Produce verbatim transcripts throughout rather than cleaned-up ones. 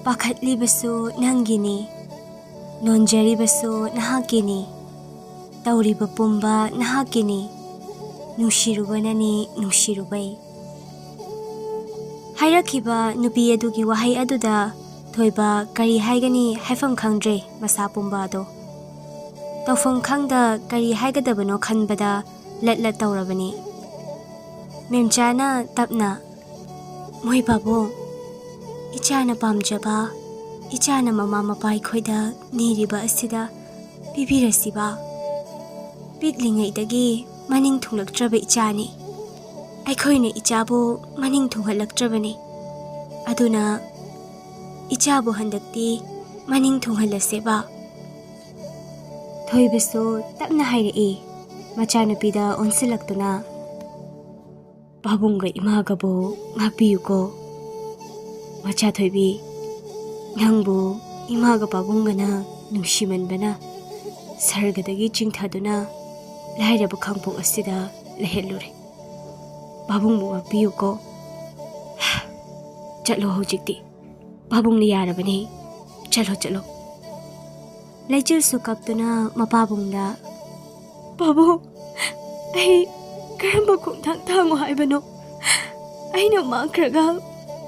ꯄꯥꯈꯠꯂꯤꯕꯁꯨ ꯅꯪꯒꯤꯅꯤ, ꯅꯣꯟꯖꯔꯤꯕꯁꯨ ꯅꯍꯥꯛꯀꯤꯅꯤ, ꯇꯧꯔꯤꯕ ꯄꯨꯝꯕ ꯅꯍꯥꯛꯀꯤꯅꯤ, ꯅꯨꯡꯁꯤꯔꯨꯕꯅꯅꯤ ꯅꯨꯡꯁꯤꯔꯨꯕꯩ꯫ ꯍꯥꯏꯔꯛꯈꯤꯕ ꯅꯨꯄꯤ ꯑꯗꯨꯒꯤ ꯋꯥꯍꯩ ꯑꯗꯨꯗ ꯊꯣꯏꯕ ꯀꯔꯤ ꯍꯥꯏꯒꯅꯤ ꯍꯥꯏꯐꯝ ꯈꯪꯗ꯭ꯔꯦ ꯃꯁꯥ ꯄꯨꯝꯕ ꯑꯗꯣ꯫ ꯇꯧꯐꯝ ꯈꯪꯗ ꯀꯔꯤ ꯍꯥꯏꯒꯗꯕꯅꯣ ꯈꯟꯕꯗ ꯂꯠ ꯂꯠ ꯇꯧꯔꯕꯅꯤ꯫ ꯃꯦꯝꯆꯥꯅ ꯇꯞꯅ, "ꯃꯣꯏ ꯄꯥꯕꯨꯡ, ꯏꯆꯥꯅ ꯄꯥꯝꯖꯕ, ꯏꯆꯥꯅ ꯃꯃꯥ ꯃꯄꯥ ꯑꯩꯈꯣꯏꯗ ꯅꯤꯔꯤꯕ ꯑꯁꯤꯗ ꯄꯤꯕꯤꯔꯁꯤꯕ꯫ ꯄꯤꯛꯂꯤꯉꯩꯗꯒꯤ ꯃꯅꯤꯡ ꯊꯨꯡꯂꯛꯇ꯭ꯔꯕ ꯏꯆꯥꯅꯤ꯫ ꯑꯩꯈꯣꯏꯅ ꯏꯆꯥꯕꯨ ꯃꯅꯤꯡ ꯊꯨꯡꯍꯜꯂꯛꯇ꯭ꯔꯕꯅꯤ꯫ ꯑꯗꯨꯅ ꯏꯆꯥꯕꯨ ꯍꯟꯗꯛꯇꯤ ꯃꯅꯤꯡ ꯊꯨꯡꯍꯜꯂꯁꯦꯕ꯫" ꯊꯣꯏꯕꯁꯨ ꯇꯞꯅ ꯍꯥꯏꯔꯛꯏ, ꯃꯆꯥꯅꯨꯄꯤꯗ ꯑꯣꯟꯁꯤꯜꯂꯛꯇꯨꯅ, "ꯄꯥꯕꯨꯡꯒ ꯏꯃꯥꯒꯕꯨ ꯉꯥꯛꯄꯤꯌꯨꯀꯣ꯫ ꯃꯆꯥ ꯊꯣꯏꯕꯤ, ꯅꯪꯕꯨ ꯏꯃꯥꯒ ꯄꯥꯕꯨꯡꯒꯅ ꯅꯨꯡꯁꯤꯃꯟꯕꯅ ꯁꯔꯒꯗꯒꯤ ꯆꯤꯡꯊꯗꯨꯅ ꯂꯥꯏꯔꯕ ꯈꯥꯡꯄꯣꯛ ꯑꯁꯤꯗ ꯂꯩꯍꯜꯂꯨꯔꯦ꯫ ꯄꯥꯕꯨꯡꯕꯨ ꯉꯥꯛꯄꯤꯌꯨꯀꯣ꯫ ꯆꯠꯂꯣ ꯍꯧꯖꯤꯛꯇꯤ꯫ ꯄꯥꯕꯨꯡꯅ ꯌꯥꯔꯕꯅꯤ꯫ ꯆꯠꯂꯣ, ꯆꯠꯂꯣ꯫" ꯂꯩꯆꯤꯜꯁꯨ ꯀꯞꯇꯨꯅ ꯃꯄꯥꯕꯨꯡꯗ, "ꯄꯥꯕꯨꯡ, ꯑꯩ ꯀꯔꯝꯕ ꯈꯣꯡꯊꯥꯡ ꯊꯥꯡꯉꯨ ꯍꯥꯏꯕꯅꯣ? ꯑꯩꯅ ꯃꯥꯡꯈ꯭ꯔꯒ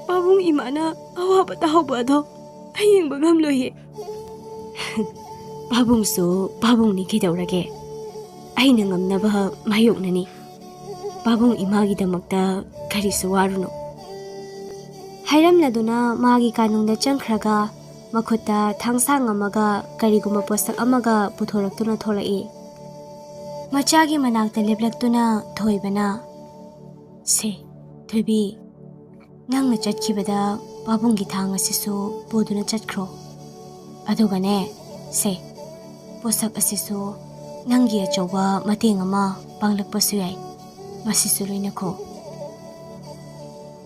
ꯄꯥꯕꯨꯡ ꯏꯃꯥꯅ ꯑꯋꯥꯕ ꯇꯥꯍꯧꯕ ꯑꯗꯣ ꯑꯩ ꯌꯦꯡꯕ ꯉꯝꯂꯣꯏꯌꯦ꯫" "ꯄꯥꯕꯨꯡꯁꯨ ꯄꯥꯕꯨꯡꯅꯤ ꯀꯩꯗꯧꯔꯒꯦ? ꯑꯩꯅ ꯉꯝꯅꯕ ꯃꯥꯌꯣꯛꯅꯅꯤ꯫ ꯄꯥꯕꯨꯡ ꯏꯃꯥꯒꯤꯗꯃꯛꯇ ꯀꯔꯤꯁꯨ ꯋꯥꯔꯨꯅꯨ꯫" ꯍꯥꯏꯔꯝꯂꯗꯨꯅ ꯃꯥꯒꯤ ꯀꯥꯅꯨꯡꯗ ꯆꯪꯈ꯭ꯔꯒ ꯃꯈꯨꯠꯇ ꯊꯥꯡꯁꯥꯡ ꯑꯃꯒ ꯀꯔꯤꯒꯨꯝꯕ ꯄꯣꯠꯁꯛ ꯑꯃꯒ ꯄꯨꯊꯣꯔꯛꯇꯨꯅ ꯊꯣꯛꯂꯛꯏ꯫ ꯃꯆꯥꯒꯤ ꯃꯅꯥꯛꯇ ꯂꯦꯞꯂꯛꯇꯨꯅ ꯊꯣꯏꯕꯅ, "ꯁꯦ, ꯊꯣꯏꯕꯤ, ꯅꯪꯅ ꯆꯠꯈꯤꯕꯗ ꯄꯥꯕꯨꯡꯒꯤ ꯊꯥꯡ ꯑꯁꯤꯁꯨ ꯄꯨꯗꯨꯅ ꯆꯠꯈ꯭ꯔꯣ꯫ ꯑꯗꯨꯒꯅꯦ, ꯁꯦ, ꯄꯣꯠꯁꯛ ꯑꯁꯤꯁꯨ ꯅꯪꯒꯤ ꯑꯆꯧꯕ ꯃꯇꯦꯡ ꯑꯃ ꯄꯥꯡꯂꯛꯄꯁꯨ ꯌꯥꯏ꯫ ꯃꯁꯤꯁꯨ ꯂꯣꯏꯅꯈꯣ꯫"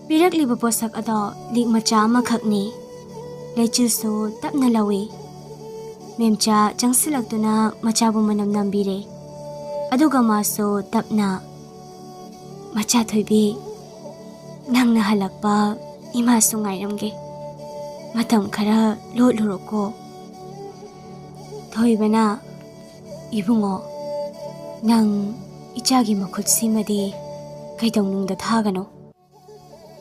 ꯄꯤꯔꯛꯂꯤꯕ ꯄꯣꯠꯁꯛ ꯑꯗꯣ ꯂꯤꯛ ꯃꯆꯥ ꯑꯃꯈꯛꯅꯤ꯫ ꯂꯩꯆꯤꯜꯁꯨ ꯇꯞꯅ ꯂꯧꯏ꯫ ꯃꯦꯝꯆꯥ ꯆꯪꯁꯤꯜꯂꯛꯇꯨꯅ ꯃꯆꯥꯕꯨ ꯃꯅꯝ ꯅꯝꯕꯤꯔꯦ꯫ ꯑꯗꯨꯒ ꯃꯥꯁꯨ ꯇꯞꯅ, "ꯃꯆꯥ ꯊꯣꯏꯕꯤ, ꯅꯪꯅ ꯍꯜꯂꯛꯄ ꯏꯃꯥꯁꯨ ꯉꯥꯏꯔꯝꯒꯦ꯫" ꯃꯇꯝ ꯈꯔ ꯂꯣꯠꯂꯨꯔꯣꯀꯣ꯫ ꯊꯣꯏꯕꯅ, "ꯏꯕꯨꯡꯉꯣ, ꯅꯪ ꯏꯆꯥꯒꯤ ꯃꯈꯨꯠꯁꯤꯃꯗꯤ ꯀꯩꯗꯧꯅꯨꯡꯗ ꯊꯥꯒꯅꯨ꯫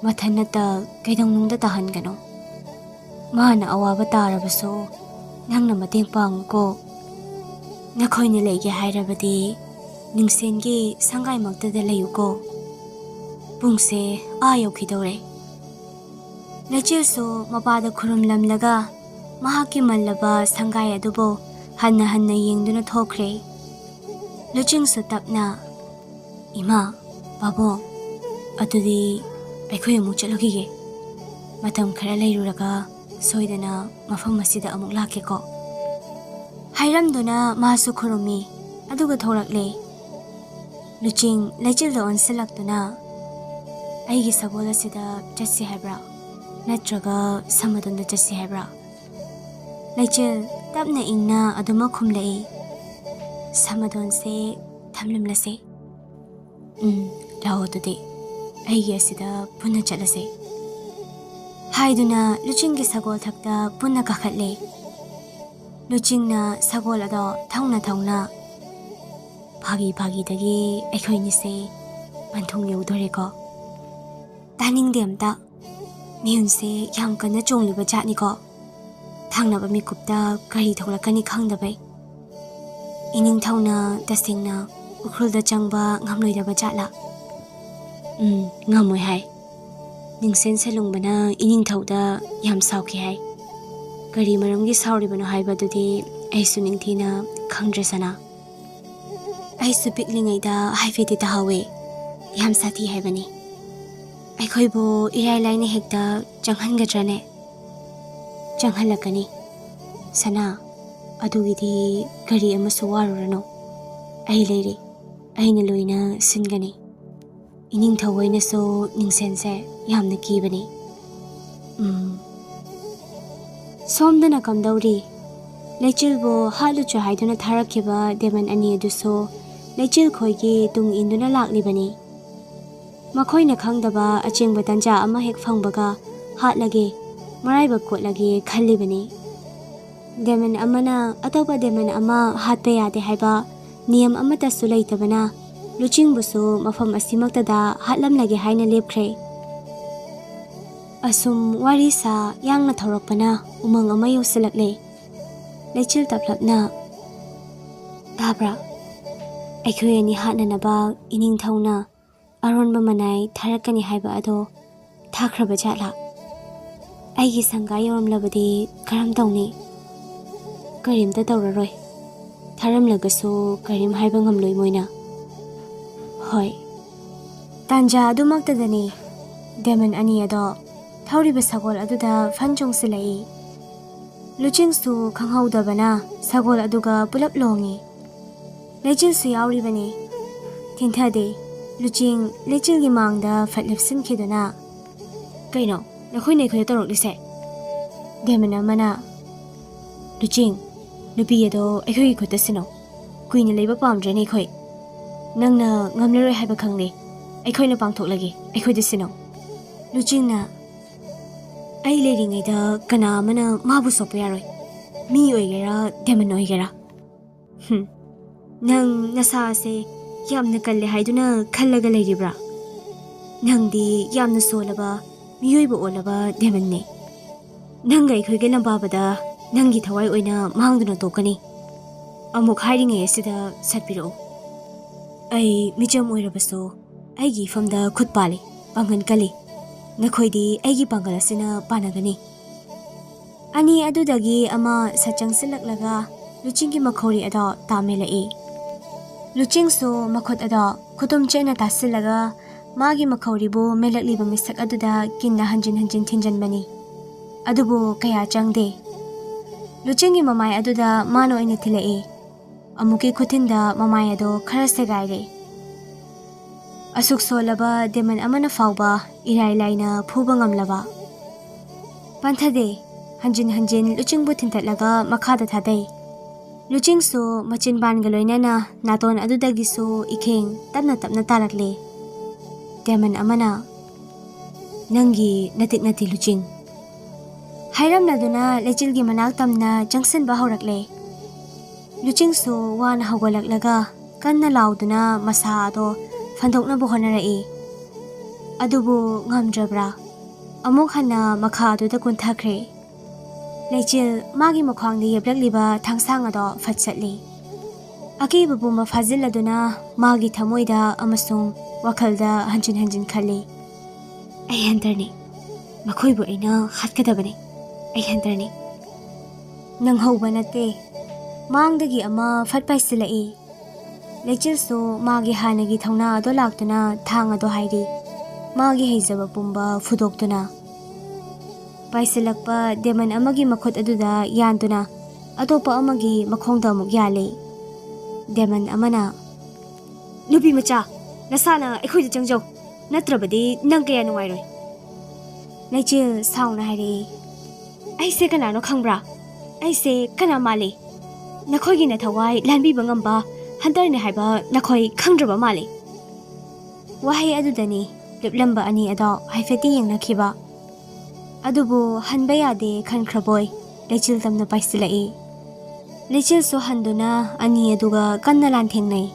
ꯃꯊꯟ ꯅꯠꯇ ꯀꯩꯗꯧꯅꯨꯡꯗ ꯇꯥꯍꯟꯒꯅꯨ꯫ ꯃꯥꯅ ꯑꯋꯥꯕ ꯇꯥꯔꯕꯁꯨ ꯅꯪꯅ ꯃꯇꯦꯡ ꯄꯥꯡꯉꯨꯀꯣ꯫ ꯅꯈꯣꯏꯅ ꯂꯩꯒꯦ ꯍꯥꯏꯔꯕꯗꯤ ꯅꯤꯡꯁꯦꯟꯒꯤ ꯁꯪꯒꯥꯏꯃꯛꯇꯗ ꯂꯩꯌꯨꯀꯣ꯫ ꯄꯨꯡꯁꯦ ꯑꯥ ꯌꯧꯈꯤꯗꯧꯔꯦ꯫" ꯂꯩꯆꯤꯜꯁꯨ ꯃꯄꯥꯗ ꯈꯨꯔꯨꯝꯂꯝꯂꯒ ꯃꯍꯥꯛꯀꯤ ꯃꯜꯂꯕ ꯁꯪꯒꯥꯏ ꯑꯗꯨꯕꯨ ꯍꯟꯅ ꯍꯟꯅ ꯌꯦꯡꯗꯨꯅ ꯊꯣꯛꯈ꯭ꯔꯦ꯫ ꯂꯨꯆꯤꯡꯁꯨ ꯇꯞꯅ, "ꯏꯃꯥ, ꯄꯥꯕꯨꯡ, ꯑꯗꯨꯗꯤ ꯑꯩꯈꯣꯏ ꯑꯃꯨꯛ ꯆꯠꯂꯨꯈꯤꯒꯦ꯫ ꯃꯇꯝ ꯈꯔ ꯂꯩꯔꯨꯔꯒ ꯁꯣꯏꯗꯅ ꯃꯐꯝ ꯑꯁꯤꯗ ꯑꯃꯨꯛ ꯂꯥꯛꯀꯦꯀꯣ꯫" ꯍꯥꯏꯔꯝꯗꯨꯅ ꯃꯥꯁꯨ ꯈꯨꯔꯨꯝꯃꯤ, ꯑꯗꯨꯒ ꯊꯣꯔꯛꯂꯦ꯫ ꯂꯨꯆꯤꯡ ꯂꯩꯆꯤꯜꯗ ꯑꯣꯟꯁꯤꯜꯂꯛꯇꯨꯅ, "ꯑꯩꯒꯤ ꯁꯒꯣꯜ ꯑꯁꯤꯗ ꯆꯠꯁꯤ ꯍꯥꯏꯕ꯭ꯔꯥ, ꯅꯠꯇ꯭ꯔꯒ ꯁꯃꯗꯣꯟꯗ ꯆꯠꯁꯤ ꯍꯥꯏꯕ꯭ꯔꯥ?" ꯂꯩꯆꯤꯜ ꯇꯞꯅ ꯏꯪꯅ ꯑꯗꯨꯃꯛ ꯈꯨꯝꯂꯛꯏ, "ꯁꯃꯗꯣꯟꯁꯦ ꯊꯝꯂꯝꯂꯁꯦ꯫ ꯎꯝ, ꯂꯥꯛꯑꯣ ꯑꯗꯨꯗꯤ, ꯑꯩꯒꯤ ꯑꯁꯤꯗ ꯄꯨꯟꯅ ꯆꯠꯂꯁꯦ꯫" ꯍꯥꯏꯗꯨꯅ ꯂꯨꯆꯤꯡꯒꯤ ꯁꯒꯣꯜ ꯊꯛꯇ ꯄꯨꯟꯅ ꯀꯥꯈꯠꯂꯦ꯫ ꯂꯨꯆꯤꯡꯅ ꯁꯒꯣꯜ ꯑꯗꯣ ꯊꯧꯅ ꯊꯧꯅ, "ꯐꯥꯒꯤ ꯐꯥꯒꯤꯗꯒꯤ ꯑꯩꯈꯣꯏꯅꯤꯁꯦ ꯄꯟꯊꯨꯡ ꯌꯧꯗꯣꯔꯦꯀꯣ꯫ ꯇꯥꯅꯤꯡꯗꯦ ꯑꯝꯇ꯫ ꯃꯤꯍꯨꯟꯁꯦ ꯌꯥꯝ ꯀꯟꯅ ꯆꯣꯡꯂꯤꯕ ꯖꯥꯠꯅꯤꯀꯣ꯫ ꯊꯪꯅꯕ ꯃꯤꯀꯨꯞꯇ ꯀꯔꯤ ꯊꯣꯛꯂꯛꯀꯅꯤ ꯈꯪꯗꯕꯩ꯫ ꯏꯅꯤꯡꯊꯧꯅ ꯇꯁꯦꯡꯅ ꯎꯈ꯭ꯔꯨꯜꯗ ꯆꯪꯕ ꯉꯝꯂꯣꯏꯗꯕ ꯖꯥꯠꯂꯥ?" "ꯎꯝ, ꯉꯝꯃꯣꯏ ꯍꯥꯏ꯫ ꯅꯤꯡꯁꯦꯟ ꯁꯂꯨꯡꯕꯅ ꯏꯅꯤꯡꯊꯧꯗ ꯌꯥꯝ ꯁꯥꯎꯈꯤ ꯍꯥꯏ꯫ ꯀꯔꯤ ꯃꯔꯝꯒꯤ ꯁꯥꯎꯔꯤꯕꯅꯣ ꯍꯥꯏꯕꯗꯨꯗꯤ ꯑꯩꯁꯨ ꯅꯤꯡꯊꯤꯅ ꯈꯪꯗ꯭ꯔꯦ ꯁꯅꯥ꯫ ꯑꯩꯁꯨ ꯄꯤꯛꯂꯤꯉꯩꯗ ꯍꯥꯏꯐꯦꯠꯇꯤ ꯇꯥꯍꯧꯋꯦ꯫ ꯌꯥꯝ ꯁꯥꯊꯤ ꯍꯥꯏꯕꯅꯤ꯫ ꯑꯩꯈꯣꯏꯕꯨ ꯏꯔꯥꯏ ꯂꯥꯏꯅ ꯍꯦꯛꯇ ꯆꯪꯍꯟꯒꯗ꯭ꯔꯅꯦ?" "ꯆꯪꯍꯜꯂꯛꯀꯅꯤ ꯁꯅꯥ꯫ ꯑꯗꯨꯒꯤꯗꯤ ꯀꯔꯤ ꯑꯃꯁꯨ ꯋꯥꯔꯨꯔꯅꯨ꯫ ꯑꯩ ꯂꯩꯔꯤ꯫ ꯑꯩꯅ ꯂꯣꯏꯅ ꯁꯤꯟꯒꯅꯤ꯫ ꯏꯅꯤꯡꯊꯧ ꯍꯣꯏꯅꯁꯨ ꯅꯤꯡꯁꯦꯟꯁꯦ ꯌꯥꯝꯅ ꯀꯤꯕꯅꯤ꯫" ꯎꯝ꯫ ꯁꯣꯝꯗꯅ ꯀꯝꯗꯧꯔꯤ? ꯂꯩꯆꯤꯜꯕꯨ ꯍꯥꯠꯂꯨꯆꯣ ꯍꯥꯏꯗꯨꯅ ꯊꯥꯔꯛꯈꯤꯕ ꯗꯦꯃꯟ ꯑꯅꯤ ꯑꯗꯨꯁꯨ ꯂꯩꯆꯤꯜ ꯈꯣꯏꯒꯤ ꯇꯨꯡ ꯏꯟꯗꯨꯅ ꯂꯥꯛꯂꯤꯕꯅꯤ꯫ ꯃꯈꯣꯏꯅ ꯈꯪꯗꯕ ꯑꯆꯦꯡꯕ ꯇꯟꯖꯥ ꯑꯃ ꯍꯦꯛ ꯐꯪꯕꯒ ꯍꯥꯠꯂꯒꯦ, ꯃꯔꯥꯏꯕꯛ ꯀꯣꯠꯂꯒꯦ ꯈꯜꯂꯤꯕꯅꯤ꯫ ꯗꯦꯃꯟ ꯑꯃꯅ ꯑꯇꯣꯞꯄ ꯗꯦꯃꯟ ꯑꯃ ꯍꯥꯠꯄ ꯌꯥꯗꯦ ꯍꯥꯏꯕ ꯅꯤꯌꯝ ꯑꯃꯠꯇꯁꯨ ꯂꯩꯇꯕꯅ, ꯂꯨꯆꯤꯡꯕꯨꯁꯨ ꯃꯐꯝ ꯑꯁꯤꯃꯛꯇꯗ ꯍꯥꯠꯂꯝꯂꯒꯦ ꯍꯥꯏꯅ ꯂꯦꯞꯈ꯭ꯔꯦ꯫ ꯑꯁꯨꯝ ꯋꯥꯔꯤ ꯁꯥ ꯌꯥꯡꯅ ꯊꯧꯔꯛꯄꯅ ꯎꯃꯪ ꯑꯃ ꯌꯧꯁꯤꯜꯂꯛꯂꯦ꯫ ꯂꯩꯆꯤꯜ ꯇꯞꯂꯞꯅ, "ꯇꯥꯕ꯭ꯔꯥ? ꯑꯩꯈꯣꯏ ꯑꯅꯤ ꯍꯥꯠꯅꯅꯕ ꯏꯅꯤꯡꯊꯧꯅ ꯑꯔꯣꯟꯕ ꯃꯅꯥꯏ ꯊꯥꯔꯛꯀꯅꯤ ꯍꯥꯏꯕ ꯑꯗꯣ ꯊꯥꯈ꯭ꯔꯕ ꯖꯥꯠꯂꯥ? ꯑꯩꯒꯤ ꯁꯪꯒꯥ ꯌꯧꯔꯝꯂꯕꯗꯤ ꯀꯔꯝ ꯇꯧꯅꯤ?" "ꯀꯔꯤꯝꯇ ꯇꯧꯔꯔꯣꯏ꯫ ꯊꯥꯔꯝꯂꯒꯁꯨ ꯀꯔꯤꯝ ꯍꯥꯏꯕ ꯉꯝꯂꯣꯏ ꯃꯣꯏꯅ꯫" "ꯍꯣꯏ꯫" ꯇꯥꯟꯖꯥ ꯑꯗꯨꯃꯛꯇꯗꯅꯤ ꯗꯦꯃꯟ ꯑꯅꯤ ꯑꯗꯣ ꯊꯧꯔꯤꯕ ꯁꯒꯣꯜ ꯑꯗꯨꯗ ꯐꯟ ꯆꯣꯡꯁꯤꯜꯂꯛꯏ꯫ ꯂꯨꯆꯤꯡꯁꯨ ꯈꯪꯍꯧꯗꯕꯅ ꯁꯒꯣꯜ ꯑꯗꯨꯒ ꯄꯨꯂꯞ ꯂꯣꯡꯉꯤ꯫ ꯂꯩꯆꯤꯜꯁꯨ ꯌꯥꯎꯔꯤꯕꯅꯤ꯫ ꯊꯤꯟꯊꯗꯦ꯫ ꯂꯨꯆꯤꯡ ꯂꯩꯆꯤꯜꯒꯤ ꯃꯥꯡꯗ ꯐꯠ ꯂꯦꯞꯁꯤꯟꯈꯤꯗꯨꯅ, "ꯀꯩꯅꯣ, ꯅꯈꯣꯏꯅ ꯑꯩꯈꯣꯏꯗ ꯇꯧꯔꯛꯂꯤꯁꯦ?" ꯗꯦꯃꯟ ꯑꯃꯅ, "ꯂꯨꯆꯤꯡ, ꯅꯨꯄꯤ ꯑꯗꯣ ꯑꯩꯈꯣꯏꯒꯤ ꯈꯨꯠꯇ ꯁꯤꯟꯅꯧ꯫ ꯀꯨꯏꯅ ꯂꯩꯕ ꯄꯥꯝꯗ꯭ꯔꯦꯅꯦ ꯑꯩꯈꯣꯏ꯫ ꯅꯪꯅ ꯉꯝꯂꯔꯣꯏ ꯍꯥꯏꯕ ꯈꯪꯂꯦ꯫ ꯑꯩꯈꯣꯏꯅ ꯄꯥꯡꯊꯣꯛꯂꯒꯦ, ꯑꯩꯈꯣꯏꯗ ꯁꯤꯟꯅꯧ꯫" ꯂꯨꯆꯤꯡꯅ, "ꯑꯩ ꯂꯩꯔꯤꯉꯩꯗ ꯀꯅꯥ ꯑꯃꯅ ꯃꯥꯕꯨ ꯁꯣꯛꯄ ꯌꯥꯔꯣꯏ, ꯃꯤ ꯑꯣꯏꯒꯦꯔꯥ, ꯗꯦꯃꯟ ꯑꯣꯏꯒꯦꯔꯥ꯫ ꯍꯨꯝ, ꯅꯪ ꯅꯁꯥ ꯑꯁꯦ ꯌꯥꯝꯅ ꯀꯜꯂꯦ ꯍꯥꯏꯗꯨꯅ ꯈꯜꯂꯒ ꯂꯩꯔꯤꯕ꯭ꯔꯥ? ꯅꯪꯗꯤ ꯌꯥꯝꯅ ꯁꯣꯜꯂꯕ, ꯃꯤꯑꯣꯏꯕ ꯑꯣꯜꯂꯕ ꯗꯦꯃꯟꯅꯦ꯫ ꯅꯪꯒ ꯑꯩꯈꯣꯏꯒ ꯂꯝꯕꯥꯕꯗ ꯅꯪꯒꯤ ꯊꯋꯥꯏ ꯑꯣꯏꯅ ꯃꯥꯡꯗꯨꯅ ꯇꯣꯛꯀꯅꯤ꯫ ꯑꯃꯨꯛ ꯍꯥꯏꯔꯤꯉꯩ ꯑꯁꯤꯗ ꯁꯠꯄꯤꯔꯛꯎ꯫ ꯑꯩ ꯃꯤꯆꯝ ꯑꯣꯏꯔꯕꯁꯨ ꯑꯩꯒꯤ ꯏꯐꯝꯗ ꯈꯨꯠ ꯄꯥꯜꯂꯤ, ꯄꯥꯡꯒꯜ ꯀꯜꯂꯤ꯫ ꯅꯈꯣꯏꯗꯤ ꯑꯩꯒꯤ ꯄꯥꯡꯒꯜ ꯑꯁꯤꯅ ꯄꯥꯟꯅꯒꯅꯤ꯫" ꯑꯅꯤ ꯑꯗꯨꯗꯒꯤ ꯑꯃ ꯁꯠ ꯆꯪꯁꯤꯜꯂꯛꯂꯒ ꯂꯨꯆꯤꯡꯒꯤ ꯃꯈꯧꯔꯤ ꯑꯗꯣ ꯇꯥꯃꯤꯜꯂꯛꯏ꯫ ꯂꯨꯆꯤꯡꯁꯨ ꯃꯈꯨꯠ ꯑꯗꯣ ꯈꯨꯇꯨꯝ ꯆꯦꯠꯅ ꯇꯥꯁꯤꯜꯂꯒ ꯃꯥꯒꯤ ꯃꯈꯧꯔꯤꯕꯨ ꯃꯦꯜꯂꯛꯂꯤꯕ ꯃꯤꯁꯛ ꯑꯗꯨꯗ ꯀꯤꯟꯅ ꯍꯟꯖꯤꯟ ꯍꯟꯖꯤꯟ ꯊꯤꯟꯖꯟꯕꯅꯤ꯫ ꯑꯗꯨꯕꯨ ꯀꯌꯥ ꯆꯪꯗꯦ꯫ ꯂꯨꯆꯤꯡꯒꯤ ꯃꯃꯥꯏ ꯑꯗꯨꯗ ꯃꯥꯅ ꯑꯣꯏꯅ ꯊꯤꯜꯂꯛꯏ꯫ ꯑꯃꯨꯛꯀꯤ ꯈꯨꯊꯤꯟꯗ ꯃꯃꯥꯏ ꯑꯗꯣ ꯈꯔ ꯁꯦꯒꯥꯏꯔꯦ꯫ ꯑꯁꯨꯛ ꯁꯣꯜꯂꯕ ꯗꯦꯃꯟ ꯑꯃꯅ ꯐꯥꯎꯕ ꯏꯔꯥꯏ ꯂꯥꯏꯅ ꯐꯨꯕ ꯉꯝꯂꯕ꯫ ꯄꯟꯊꯗꯦ꯫ ꯍꯟꯖꯤꯟ ꯍꯟꯖꯤꯟ ꯂꯨꯆꯤꯡꯕꯨ ꯊꯤꯟꯇꯠꯂꯒ ꯃꯈꯥꯗ ꯊꯥꯗꯩ꯫ ꯂꯨꯆꯤꯡꯁꯨ ꯃꯆꯤꯟꯕꯥꯟꯒ ꯂꯣꯏꯅꯅ ꯅꯥꯇꯣꯟ ꯑꯗꯨꯗꯒꯤꯁꯨ ꯏꯈꯦꯡ ꯇꯞꯅ ꯇꯞꯅ ꯇꯥꯔꯛꯂꯦ꯫ ꯗꯦꯃꯟ ꯑꯃꯅ, "ꯅꯪꯒꯤ ꯅꯇꯤꯛ ꯅꯠꯇꯦ ꯂꯨꯆꯤꯡ꯫ ꯍꯥꯏꯔꯝꯂꯗꯨꯅ ꯂꯩꯆꯤꯜꯒꯤ ꯃꯅꯥꯛ ꯇꯝꯅ ꯆꯪꯁꯤꯟꯕ ꯍꯧꯔꯛꯂꯦ꯫ ꯂꯨꯆꯤꯡꯁꯨ ꯋꯥꯅ ꯍꯧꯒꯠꯂꯛꯂꯒ ꯀꯟꯅ ꯂꯥꯎꯗꯨꯅ ꯃꯁꯥ ꯑꯗꯣ ꯐꯟꯗꯣꯛꯅꯕ ꯍꯣꯠꯅꯔꯛꯏ꯫ ꯑꯗꯨꯕꯨ ꯉꯝꯗ꯭ꯔꯕ꯭ꯔꯥ? ꯑꯃꯨꯛ ꯍꯟꯅ ꯃꯈꯥ ꯑꯗꯨꯗ ꯀꯨꯟꯊꯈ꯭ꯔꯦ꯫ ꯂꯩꯆꯤꯜ ꯃꯥꯒꯤ ꯃꯈ꯭ꯋꯥꯡꯗ ꯌꯦꯞꯂꯛꯂꯤꯕ ꯊꯥꯡꯁꯥꯡ ꯑꯗꯣ ꯐꯠꯆꯠꯂꯤ꯫ ꯑꯀꯤꯕ ꯄꯨꯝꯕ ꯐꯥꯖꯤꯜꯂꯗꯨꯅ ꯃꯥꯒꯤ ꯊꯃꯣꯏꯗ ꯑꯃꯁꯨꯡ ꯋꯥꯈꯜꯗ ꯍꯟꯖꯤꯟ ꯍꯟꯖꯤꯟ ꯈꯜꯂꯤ꯫ "ꯑꯩ ꯍꯟꯇꯔꯅꯤ꯫ ꯃꯈꯣꯏꯕꯨ ꯑꯩꯅ ꯍꯥꯠꯀꯗꯕꯅꯤ꯫ ꯑꯩ ꯍꯟꯇꯔꯅꯤ꯫" ꯅꯪꯍꯧꯕ ꯅꯠꯇꯦ꯫ ꯃꯥꯡꯗꯒꯤ ꯑꯃ ꯐꯠ ꯄꯥꯏꯁꯤꯜꯂꯛꯏ꯫ ꯂꯩꯆꯤꯜꯁꯨ ꯃꯥꯒꯤ ꯍꯥꯟꯅꯒꯤ ꯊꯧꯅꯥ ꯑꯗꯣ ꯂꯥꯛꯇꯨꯅ ꯊꯥꯡ ꯑꯗꯣ ꯍꯥꯏꯔꯤ, ꯃꯥꯒꯤ ꯍꯩꯖꯕ ꯄꯨꯝꯕ ꯐꯨꯗꯣꯛꯇꯨꯅ꯫ ꯄꯥꯏꯁꯤꯜꯂꯛꯄ ꯗꯦꯃꯟ ꯑꯃꯒꯤ ꯃꯈꯨꯠ ꯑꯗꯨꯗ ꯌꯥꯟꯗꯨꯅ ꯑꯇꯣꯞꯄ ꯑꯃꯒꯤ ꯃꯈꯣꯡꯗ ꯑꯃꯨꯛ ꯌꯥꯜꯂꯤ꯫ ꯗꯦꯃꯟ ꯑꯃꯅ, "ꯅꯨꯄꯤ ꯃꯆꯥ, ꯅꯁꯥꯅ ꯑꯩꯈꯣꯏꯗ ꯆꯪꯖꯧ, ꯅꯠꯇ꯭ꯔꯕꯗꯤ ꯅꯪ ꯀꯌꯥ ꯅꯨꯡꯉꯥꯏꯔꯣꯏ꯫" ꯂꯩꯆꯤꯜ ꯁꯥꯎꯅ ꯍꯥꯏꯔꯛꯏ, "ꯑꯩꯁꯦ ꯀꯅꯥꯅꯣ ꯈꯪꯕ꯭ꯔꯥ? ꯑꯩꯁꯦ ꯀꯅꯥ ꯃꯥꯜꯂꯤ? ꯅꯈꯣꯏꯒꯤ ꯅꯊꯋꯥꯏ ꯂꯥꯟꯕꯤꯕ ꯉꯝꯕ ꯍꯟꯇꯔꯅꯤ ꯍꯥꯏꯕ ꯅꯈꯣꯏ ꯈꯪꯗ꯭ꯔꯕ ꯃꯥꯜꯂꯤ꯫" ꯋꯥꯍꯩ ꯑꯗꯨꯗꯅꯤ ꯂꯦꯞꯂꯝꯕ ꯑꯅꯤ ꯑꯗꯣ ꯍꯥꯏꯐꯦꯠꯇꯤ ꯌꯦꯡꯅꯈꯤꯕ꯫ ꯑꯗꯨꯕꯨ ꯍꯟꯕ ꯌꯥꯗꯦ ꯈꯟꯈ꯭ꯔꯕꯣꯏ ꯂꯩꯆꯤꯜ ꯇꯝꯅ ꯄꯥꯏꯁꯤꯜꯂꯛꯏ꯫ ꯂꯩꯆꯤꯜꯁꯨ ꯍꯟꯗꯨꯅ ꯑꯅꯤ ꯑꯗꯨꯒ ꯀꯟꯅ ꯂꯥꯟꯊꯦꯡꯅꯩ꯫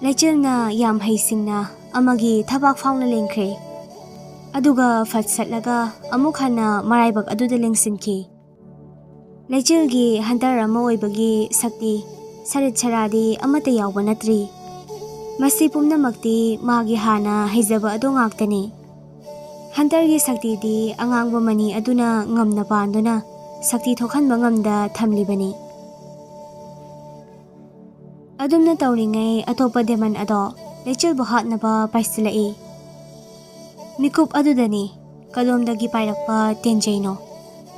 ꯂꯩꯆꯤꯜꯅ ꯌꯥꯝ ꯍꯩꯁꯤꯡꯅ ꯑꯃꯒꯤ ꯊꯕꯥꯛ ꯐꯥꯎꯅ ꯂꯦꯡꯈ꯭ꯔꯦ꯫ ꯑꯗꯨꯒ ꯐꯠ ꯁꯠꯂꯒ ꯑꯃꯨꯛ ꯍꯟꯅ ꯃꯔꯥꯏꯕꯛ ꯑꯗꯨꯗ ꯂꯦꯡꯁꯤꯟꯈꯤ꯫ ꯂꯩꯆꯤꯜꯒꯤ ꯍꯟꯇꯔ ꯑꯃ ꯑꯣꯏꯕꯒꯤ ꯁꯛꯇꯤ ꯁꯔꯤꯠ ꯁꯔꯥꯗꯤ ꯑꯃꯠꯇ ꯌꯥꯎꯕ ꯅꯠꯇ꯭ꯔꯤ꯫ ꯃꯁꯤ ꯄꯨꯝꯅꯃꯛꯇꯤ ꯃꯥꯒꯤ ꯍꯥꯟꯅ ꯍꯩꯖꯕ ꯑꯗꯨ ꯉꯥꯛꯇꯅꯤ꯫ ꯍꯟꯇꯔꯒꯤ ꯁꯛꯇꯤꯗꯤ ꯑꯉꯥꯡꯕ ꯃꯅꯤ ꯑꯗꯨꯅ ꯉꯝꯅ ꯄꯥꯟꯗꯨꯅ ꯁꯛꯇꯤ ꯊꯣꯛꯍꯟꯕ ꯉꯝꯗ ꯊꯝꯂꯤꯕꯅꯤ꯫ ꯑꯗꯨꯝꯅ ꯇꯧꯔꯤꯉꯩ ꯑꯇꯣꯞꯄ ꯗꯦꯃꯟ ꯑꯗꯣ ꯂꯩꯆꯤꯜꯕꯨ ꯍꯥꯠꯅꯕ ꯄꯥꯏꯁꯤꯜꯂꯛꯏ꯫ ꯃꯤꯀꯨꯞ ꯑꯗꯨꯗꯅꯤ ꯀꯗꯣꯝꯗꯒꯤ ꯄꯥꯏꯔꯛꯄ ꯇꯦꯟꯖꯩꯅꯣ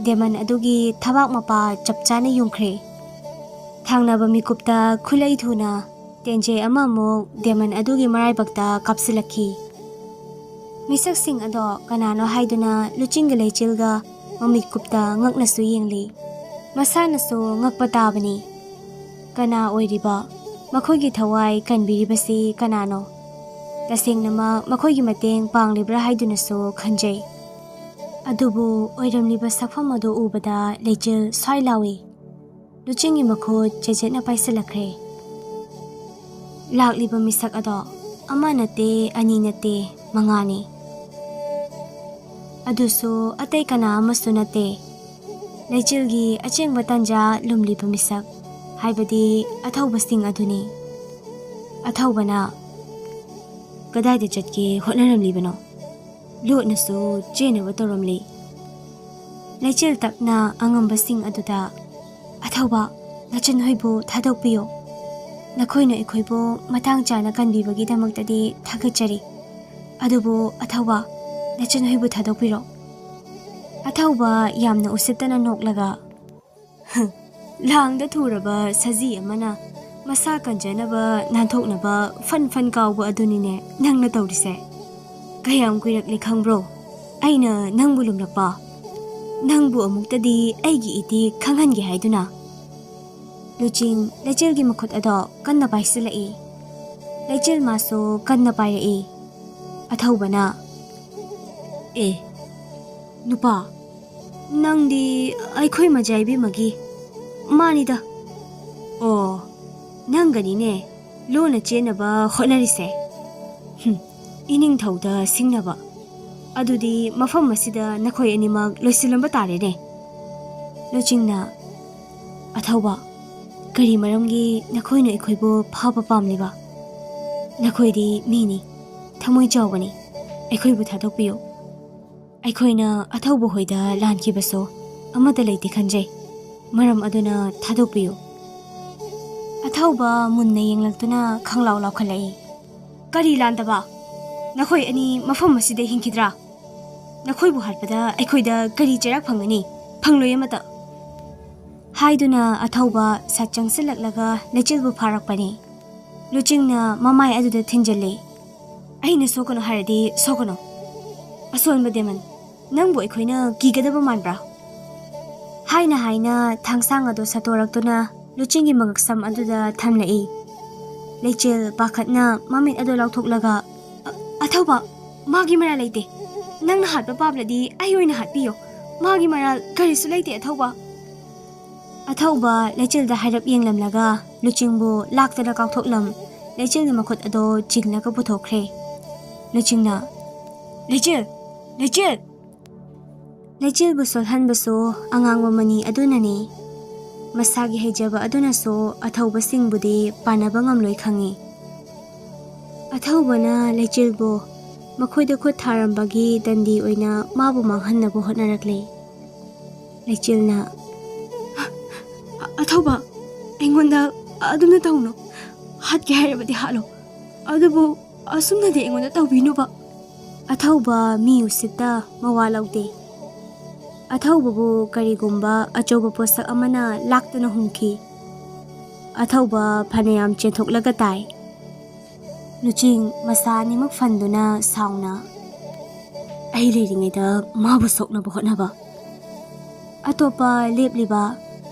ꯗꯦꯃꯟ ꯑꯗꯨꯒꯤ ꯊꯕꯥꯛ ꯃꯄꯥ ꯆꯞ ꯆꯥꯅ ꯌꯨꯡꯈ꯭ꯔꯦ꯫ ꯊꯥꯡꯅꯕ ꯃꯤꯀꯨꯞꯇ ꯈꯨꯠꯂꯩ ꯊꯨꯅ ꯇꯦꯟꯖꯩ ꯑꯃꯃꯨꯛ ꯗꯦꯃꯟ ꯑꯗꯨꯒꯤ ꯃꯔꯥꯏꯕꯛꯇ ꯀꯥꯞꯁꯤꯜꯂꯛꯈꯤ꯫ ꯃꯤꯁꯛꯁꯤꯡ ꯑꯗꯣ ꯀꯅꯥꯅꯣ ꯍꯥꯏꯗꯨꯅ ꯂꯨꯆꯤꯡꯒ ꯂꯩꯆꯤꯜꯒ ꯃꯃꯤꯠ ꯀꯨꯞꯇ ꯉꯛꯅꯁꯨ ꯌꯦꯡꯂꯤ꯫ ꯃꯁꯥꯅꯁꯨ ꯉꯛꯄ ꯇꯥꯕꯅꯤ꯫ ꯀꯅꯥ ꯑꯣꯏꯔꯤꯕ? ꯃꯈꯣꯏꯒꯤ ꯊꯋꯥꯏ ꯀꯟꯕꯤꯔꯤꯕꯁꯤ ꯀꯅꯥꯅꯣ? ꯇꯁꯦꯡꯅꯃꯛ ꯃꯈꯣꯏꯒꯤ ꯃꯇꯦꯡ ꯄꯥꯡꯂꯤꯕ꯭ꯔꯥ ꯍꯥꯏꯗꯨꯅꯁꯨ ꯈꯟꯖꯩ꯫ ꯑꯗꯨꯕꯨ ꯑꯣꯏꯔꯝꯂꯤꯕ ꯁꯛꯐꯝ ꯑꯗꯨ ꯎꯕꯗ ꯂꯩꯆꯤꯜ ꯁ꯭ꯋꯥꯏ ꯂꯥꯎꯏ꯫ ꯂꯨꯆꯤꯡꯒꯤ ꯃꯈꯨꯠ ꯆꯦꯠꯆꯦꯠꯅ ꯄꯥꯏꯁꯤꯜꯂꯛꯈ꯭ꯔꯦ꯫ ꯂꯥꯛꯂꯤꯕ ꯃꯤꯁꯛ ꯑꯗꯣ ꯑꯃ ꯅꯠꯇꯦ, ꯑꯅꯤ ꯅꯠꯇꯦ, ꯃꯉꯥꯅꯤ꯫ ꯑꯗꯨꯁꯨ ꯑꯇꯩ ꯀꯅꯥ ꯑꯃꯁꯨ ꯅꯠꯇꯦ, ꯂꯩꯆꯤꯜꯒꯤ ꯑꯆꯦꯡꯕ ꯇꯥꯟꯖꯥ ꯂꯨꯝꯂꯤꯕ ꯃꯤꯁꯛ, ꯍꯥꯏꯕꯗꯤ ꯑꯊꯧꯕꯁꯤꯡ ꯑꯗꯨꯅꯤ꯫ ꯑꯊꯧꯕꯅ ꯀꯗꯥꯏꯗ ꯆꯠꯀꯦ ꯍꯣꯠꯅꯔꯝꯂꯤꯕꯅꯣ? ꯂꯣꯠꯅꯁꯨ ꯆꯦꯟꯅꯕ ꯇꯧꯔꯝꯂꯤ꯫ ꯂꯩꯆꯤꯜ ꯇꯞꯅ ꯑꯉꯝꯕꯁꯤꯡ ꯑꯗꯨꯗ, "ꯑꯊꯧꯕ, ꯅꯆꯟꯍꯣꯏꯕꯨ ꯊꯥꯗꯣꯛꯄꯤꯌꯨ꯫ ꯅꯈꯣꯏꯅ ꯑꯩꯈꯣꯏꯕꯨ ꯃꯇꯥꯡ ꯆꯥꯅ ꯀꯟꯕꯤꯕꯒꯤꯗꯃꯛꯇꯗꯤ ꯊꯥꯒꯠꯆꯔꯤ꯫ ꯑꯗꯨꯕꯨ ꯑꯊꯧꯕ, ꯅꯆꯟꯍꯣꯏꯕꯨ ꯊꯥꯗꯣꯛꯄꯤꯔꯣ꯫" ꯑꯊꯧꯕ ꯌꯥꯝꯅ ꯎꯁꯤꯠꯇꯅ ꯅꯣꯛꯂꯒ, "ꯂꯥꯡꯗ ꯊꯨꯔꯕ ꯁꯖꯤ ꯑꯃꯅ ꯃꯁꯥ ꯀꯟꯖꯅꯕ, ꯅꯥꯟꯊꯣꯛꯅꯕ ꯐꯟ ꯐꯟ ꯀꯥꯎꯕ ꯑꯗꯨꯅꯤꯅꯦ ꯅꯪꯅ ꯇꯧꯔꯤꯁꯦ꯫ ꯀꯌꯥꯝ ꯀꯨꯏꯔꯛꯂꯦ ꯈꯪꯕ꯭ꯔꯣ ꯑꯩꯅ ꯅꯪꯕꯨ ꯂꯨꯝꯂꯛꯄ? ꯅꯪꯕꯨ ꯑꯃꯨꯛꯇꯗꯤ ꯑꯩꯒꯤ ꯏꯇꯤ ꯈꯪꯍꯟꯒꯦ ꯍꯥꯏꯗꯨꯅ꯫" ꯂꯨꯆꯤꯡ ꯂꯩꯆꯤꯜꯒꯤ ꯃꯈꯨꯠ ꯑꯗꯣ ꯀꯟꯅ ꯄꯥꯏꯁꯤꯜꯂꯛꯏ꯫ ꯂꯩꯆꯤꯜ ꯃꯥꯁꯨ ꯀꯟꯅ ꯄꯥꯏꯔꯛꯏ꯫ ꯑꯊꯧꯕꯅ, "ꯑꯦ, ꯅꯨꯄꯥ, ꯅꯪꯗꯤ ꯑꯩꯈꯣꯏ ꯃꯖꯥꯏꯕꯤꯃꯒꯤ ꯃꯥꯅꯤꯗ꯫ ꯑꯣ, ꯅꯪꯒꯅꯤꯅꯦ ꯂꯣꯟꯅ ꯆꯦꯟꯅꯕ ꯍꯣꯠꯅꯔꯤꯁꯦ꯫ ꯍꯨꯝ, ꯏꯅꯤꯡꯊꯧꯗ ꯁꯤꯡꯅꯕ꯫ ꯑꯗꯨꯗꯤ ꯃꯐꯝ ꯑꯁꯤꯗ ꯅꯈꯣꯏ ꯑꯅꯤꯃꯛ ꯂꯣꯏꯁꯤꯜꯂꯝꯕ ꯇꯥꯔꯦꯅꯦ꯫" ꯂꯨꯆꯤꯡꯅ, "ꯑꯊꯧꯕ, ꯀꯔꯤ ꯃꯔꯝꯒꯤ ꯅꯈꯣꯏꯅ ꯑꯩꯈꯣꯏꯕꯨ ꯐꯥꯕ ꯄꯥꯝꯂꯤꯕ? ꯅꯈꯣꯏꯗꯤ ꯃꯤꯅꯤ, ꯊꯃꯣꯏ ꯆꯥꯎꯕꯅꯤ꯫ ꯑꯩꯈꯣꯏꯕꯨ ꯊꯥꯗꯣꯛꯄꯤꯌꯨ꯫ ꯑꯩꯈꯣꯏꯅ ꯑꯊꯧꯕ ꯍꯣꯏꯗ ꯂꯥꯟꯈꯤꯕꯁꯨ ꯑꯃꯠꯇ ꯂꯩꯇꯦ ꯈꯟꯖꯩ꯫ ꯃꯔꯝ ꯑꯗꯨꯅ ꯊꯥꯗꯣꯛꯄꯤꯌꯨ꯫" ꯑꯊꯧꯕ ꯃꯨꯟꯅ ꯌꯦꯡꯂꯛꯇꯨꯅ ꯈꯪꯂꯥꯎ ꯂꯥꯎꯈꯠꯂꯛꯏ꯫ "ꯀꯔꯤ ꯂꯥꯟꯗꯕ? ꯅꯈꯣꯏ ꯑꯅꯤ ꯃꯐꯝ ꯑꯁꯤꯗ ꯍꯤꯡꯈꯤꯗ꯭ꯔꯥ? ꯅꯈꯣꯏꯕꯨ ꯍꯥꯠꯄꯗ ꯑꯩꯈꯣꯏꯗ ꯀꯔꯤ ꯆꯩꯔꯥꯛ ꯐꯪꯒꯅꯤ? ꯐꯪꯂꯣꯏ ꯑꯃꯠꯇ꯫" ꯍꯥꯏꯗꯨꯅ ꯑꯊꯧꯕ ꯁꯠ ꯆꯪꯁꯤꯜꯂꯛꯂꯒ ꯂꯩꯆꯤꯜꯕꯨ ꯐꯥꯔꯛꯄꯅꯤ꯫ ꯂꯨꯆꯤꯡꯅ ꯃꯃꯥꯏ ꯑꯗꯨꯗ ꯊꯤꯟꯖꯤꯜꯂꯤ꯫ "ꯑꯩꯅ ꯁꯣꯛꯀꯅꯨ ꯍꯥꯏꯔꯗꯤ ꯁꯣꯛꯀꯅꯨ꯫ ꯑꯁꯣꯟꯕ ꯗꯦꯃꯟ, ꯅꯪꯕꯨ ꯑꯩꯈꯣꯏꯅ ꯀꯤꯒꯗꯕ ꯃꯥꯟꯕ꯭ꯔꯥ?" ꯍꯥꯏꯅ ꯍꯥꯏꯅ ꯊꯥꯡꯁꯥꯡ ꯑꯗꯨ ꯁꯠꯇꯣꯔꯛꯇꯨꯅ ꯂꯨꯆꯤꯡꯒꯤ ꯃꯉꯛꯁꯝ ꯑꯗꯨꯗ ꯊꯝꯂꯛꯏ꯫ ꯂꯩꯆꯤꯜ ꯄꯥꯈꯠꯅ ꯃꯃꯤꯠ ꯑꯗꯨ ꯂꯥꯎꯊꯣꯛꯂꯒ, "ꯑ-, ꯑꯊꯧꯕ, ꯃꯥꯒꯤ ꯃꯔꯥꯜ ꯂꯩꯇꯦ꯫ ꯅꯪꯅ ꯍꯥꯠꯄ ꯄꯥꯞꯂꯗꯤ ꯑꯩ ꯑꯣꯏꯅ ꯍꯥꯠꯄꯤꯌꯣ꯫ ꯃꯥꯒꯤ ꯃꯔꯥꯜ ꯀꯔꯤꯁꯨ ꯂꯩꯇꯦ, ꯑꯊꯧꯕ꯫ ꯑꯊꯧꯕ ꯂꯩꯆꯤꯜꯗ ꯍꯥꯏꯔꯞ ꯌꯦꯡꯂꯝꯂꯒ ꯂꯨꯆꯤꯡꯕꯨ ꯂꯥꯛꯇꯅ ꯀꯥꯎꯊꯣꯛꯂꯝ꯫ ꯂꯩꯆꯤꯜꯒꯤ ꯃꯈꯨꯠ ꯑꯗꯣ ꯆꯤꯡꯂꯒ ꯄꯨꯊꯣꯛꯈ꯭ꯔꯦ꯫ ꯂꯨꯆꯤꯡꯅ, "ꯂꯩꯆꯤꯜ! ꯂꯩꯆꯤꯜ!" ꯂꯩꯆꯤꯜꯕꯨ ꯁꯣꯜꯍꯟꯕꯁꯨ ꯑꯉꯥꯡꯕ ꯃꯅꯤ ꯑꯗꯨꯅꯅꯤ꯫ ꯃꯁꯥꯒꯤ ꯍꯩꯖꯕ ꯑꯗꯨꯅꯁꯨ ꯑꯊꯧꯕꯁꯤꯡꯕꯨꯗꯤ ꯄꯥꯟꯅꯕ ꯉꯝꯂꯣꯏ ꯈꯪꯏ꯫ ꯑꯊꯧꯕꯅ ꯂꯩꯆꯤꯜꯕꯨ ꯃꯈꯣꯏꯗ ꯈꯨꯠ ꯊꯥꯔꯝꯕꯒꯤ ꯗꯟꯗꯤ ꯑꯣꯏꯅ ꯃꯥꯕꯨ ꯃꯥꯡꯍꯟꯅꯕ ꯍꯣꯠꯅꯔꯛꯂꯦ꯫ ꯂꯩꯆꯤꯜꯅ, "ꯑꯊꯧꯕ, ꯑꯩꯉꯣꯟꯗ ꯑꯗꯨꯝꯅ ꯇꯧꯅꯨ꯫ ꯍꯥꯠꯀꯦ ꯍꯥꯏꯔꯕꯗꯤ ꯍꯥꯠꯂꯣ, ꯑꯗꯨꯕꯨ ꯑꯁꯨꯝꯅꯗꯤ ꯑꯩꯉꯣꯟꯗ ꯇꯧꯕꯤꯅꯨꯕ꯫" ꯑꯊꯧꯕ ꯃꯤ ꯎꯁꯤꯠꯇ ꯃꯋꯥ ꯂꯧꯗꯦ꯫ ꯑꯊꯧꯕꯕꯨ ꯀꯔꯤꯒꯨꯝꯕ ꯑꯆꯧꯕ ꯄꯣꯠꯁꯛ ꯑꯃꯅ ꯂꯥꯛꯇꯨꯅ ꯍꯨꯝꯈꯤ꯫ ꯑꯊꯧꯕ ꯐꯅꯌꯥꯝ ꯆꯦꯟꯊꯣꯛꯂꯒ ꯇꯥꯏ꯫ ꯂꯨꯆꯤꯡ ꯃꯁꯥ ꯑꯅꯤꯃꯛ ꯐꯟꯗꯨꯅ ꯁꯥꯎꯅ, "ꯑꯩ ꯂꯩꯔꯤꯉꯩꯗ ꯃꯥꯕꯨ ꯁꯣꯛꯅꯕ ꯍꯣꯠꯅꯕ꯫" ꯑꯇꯣꯞꯄ ꯂꯦꯞꯂꯤꯕ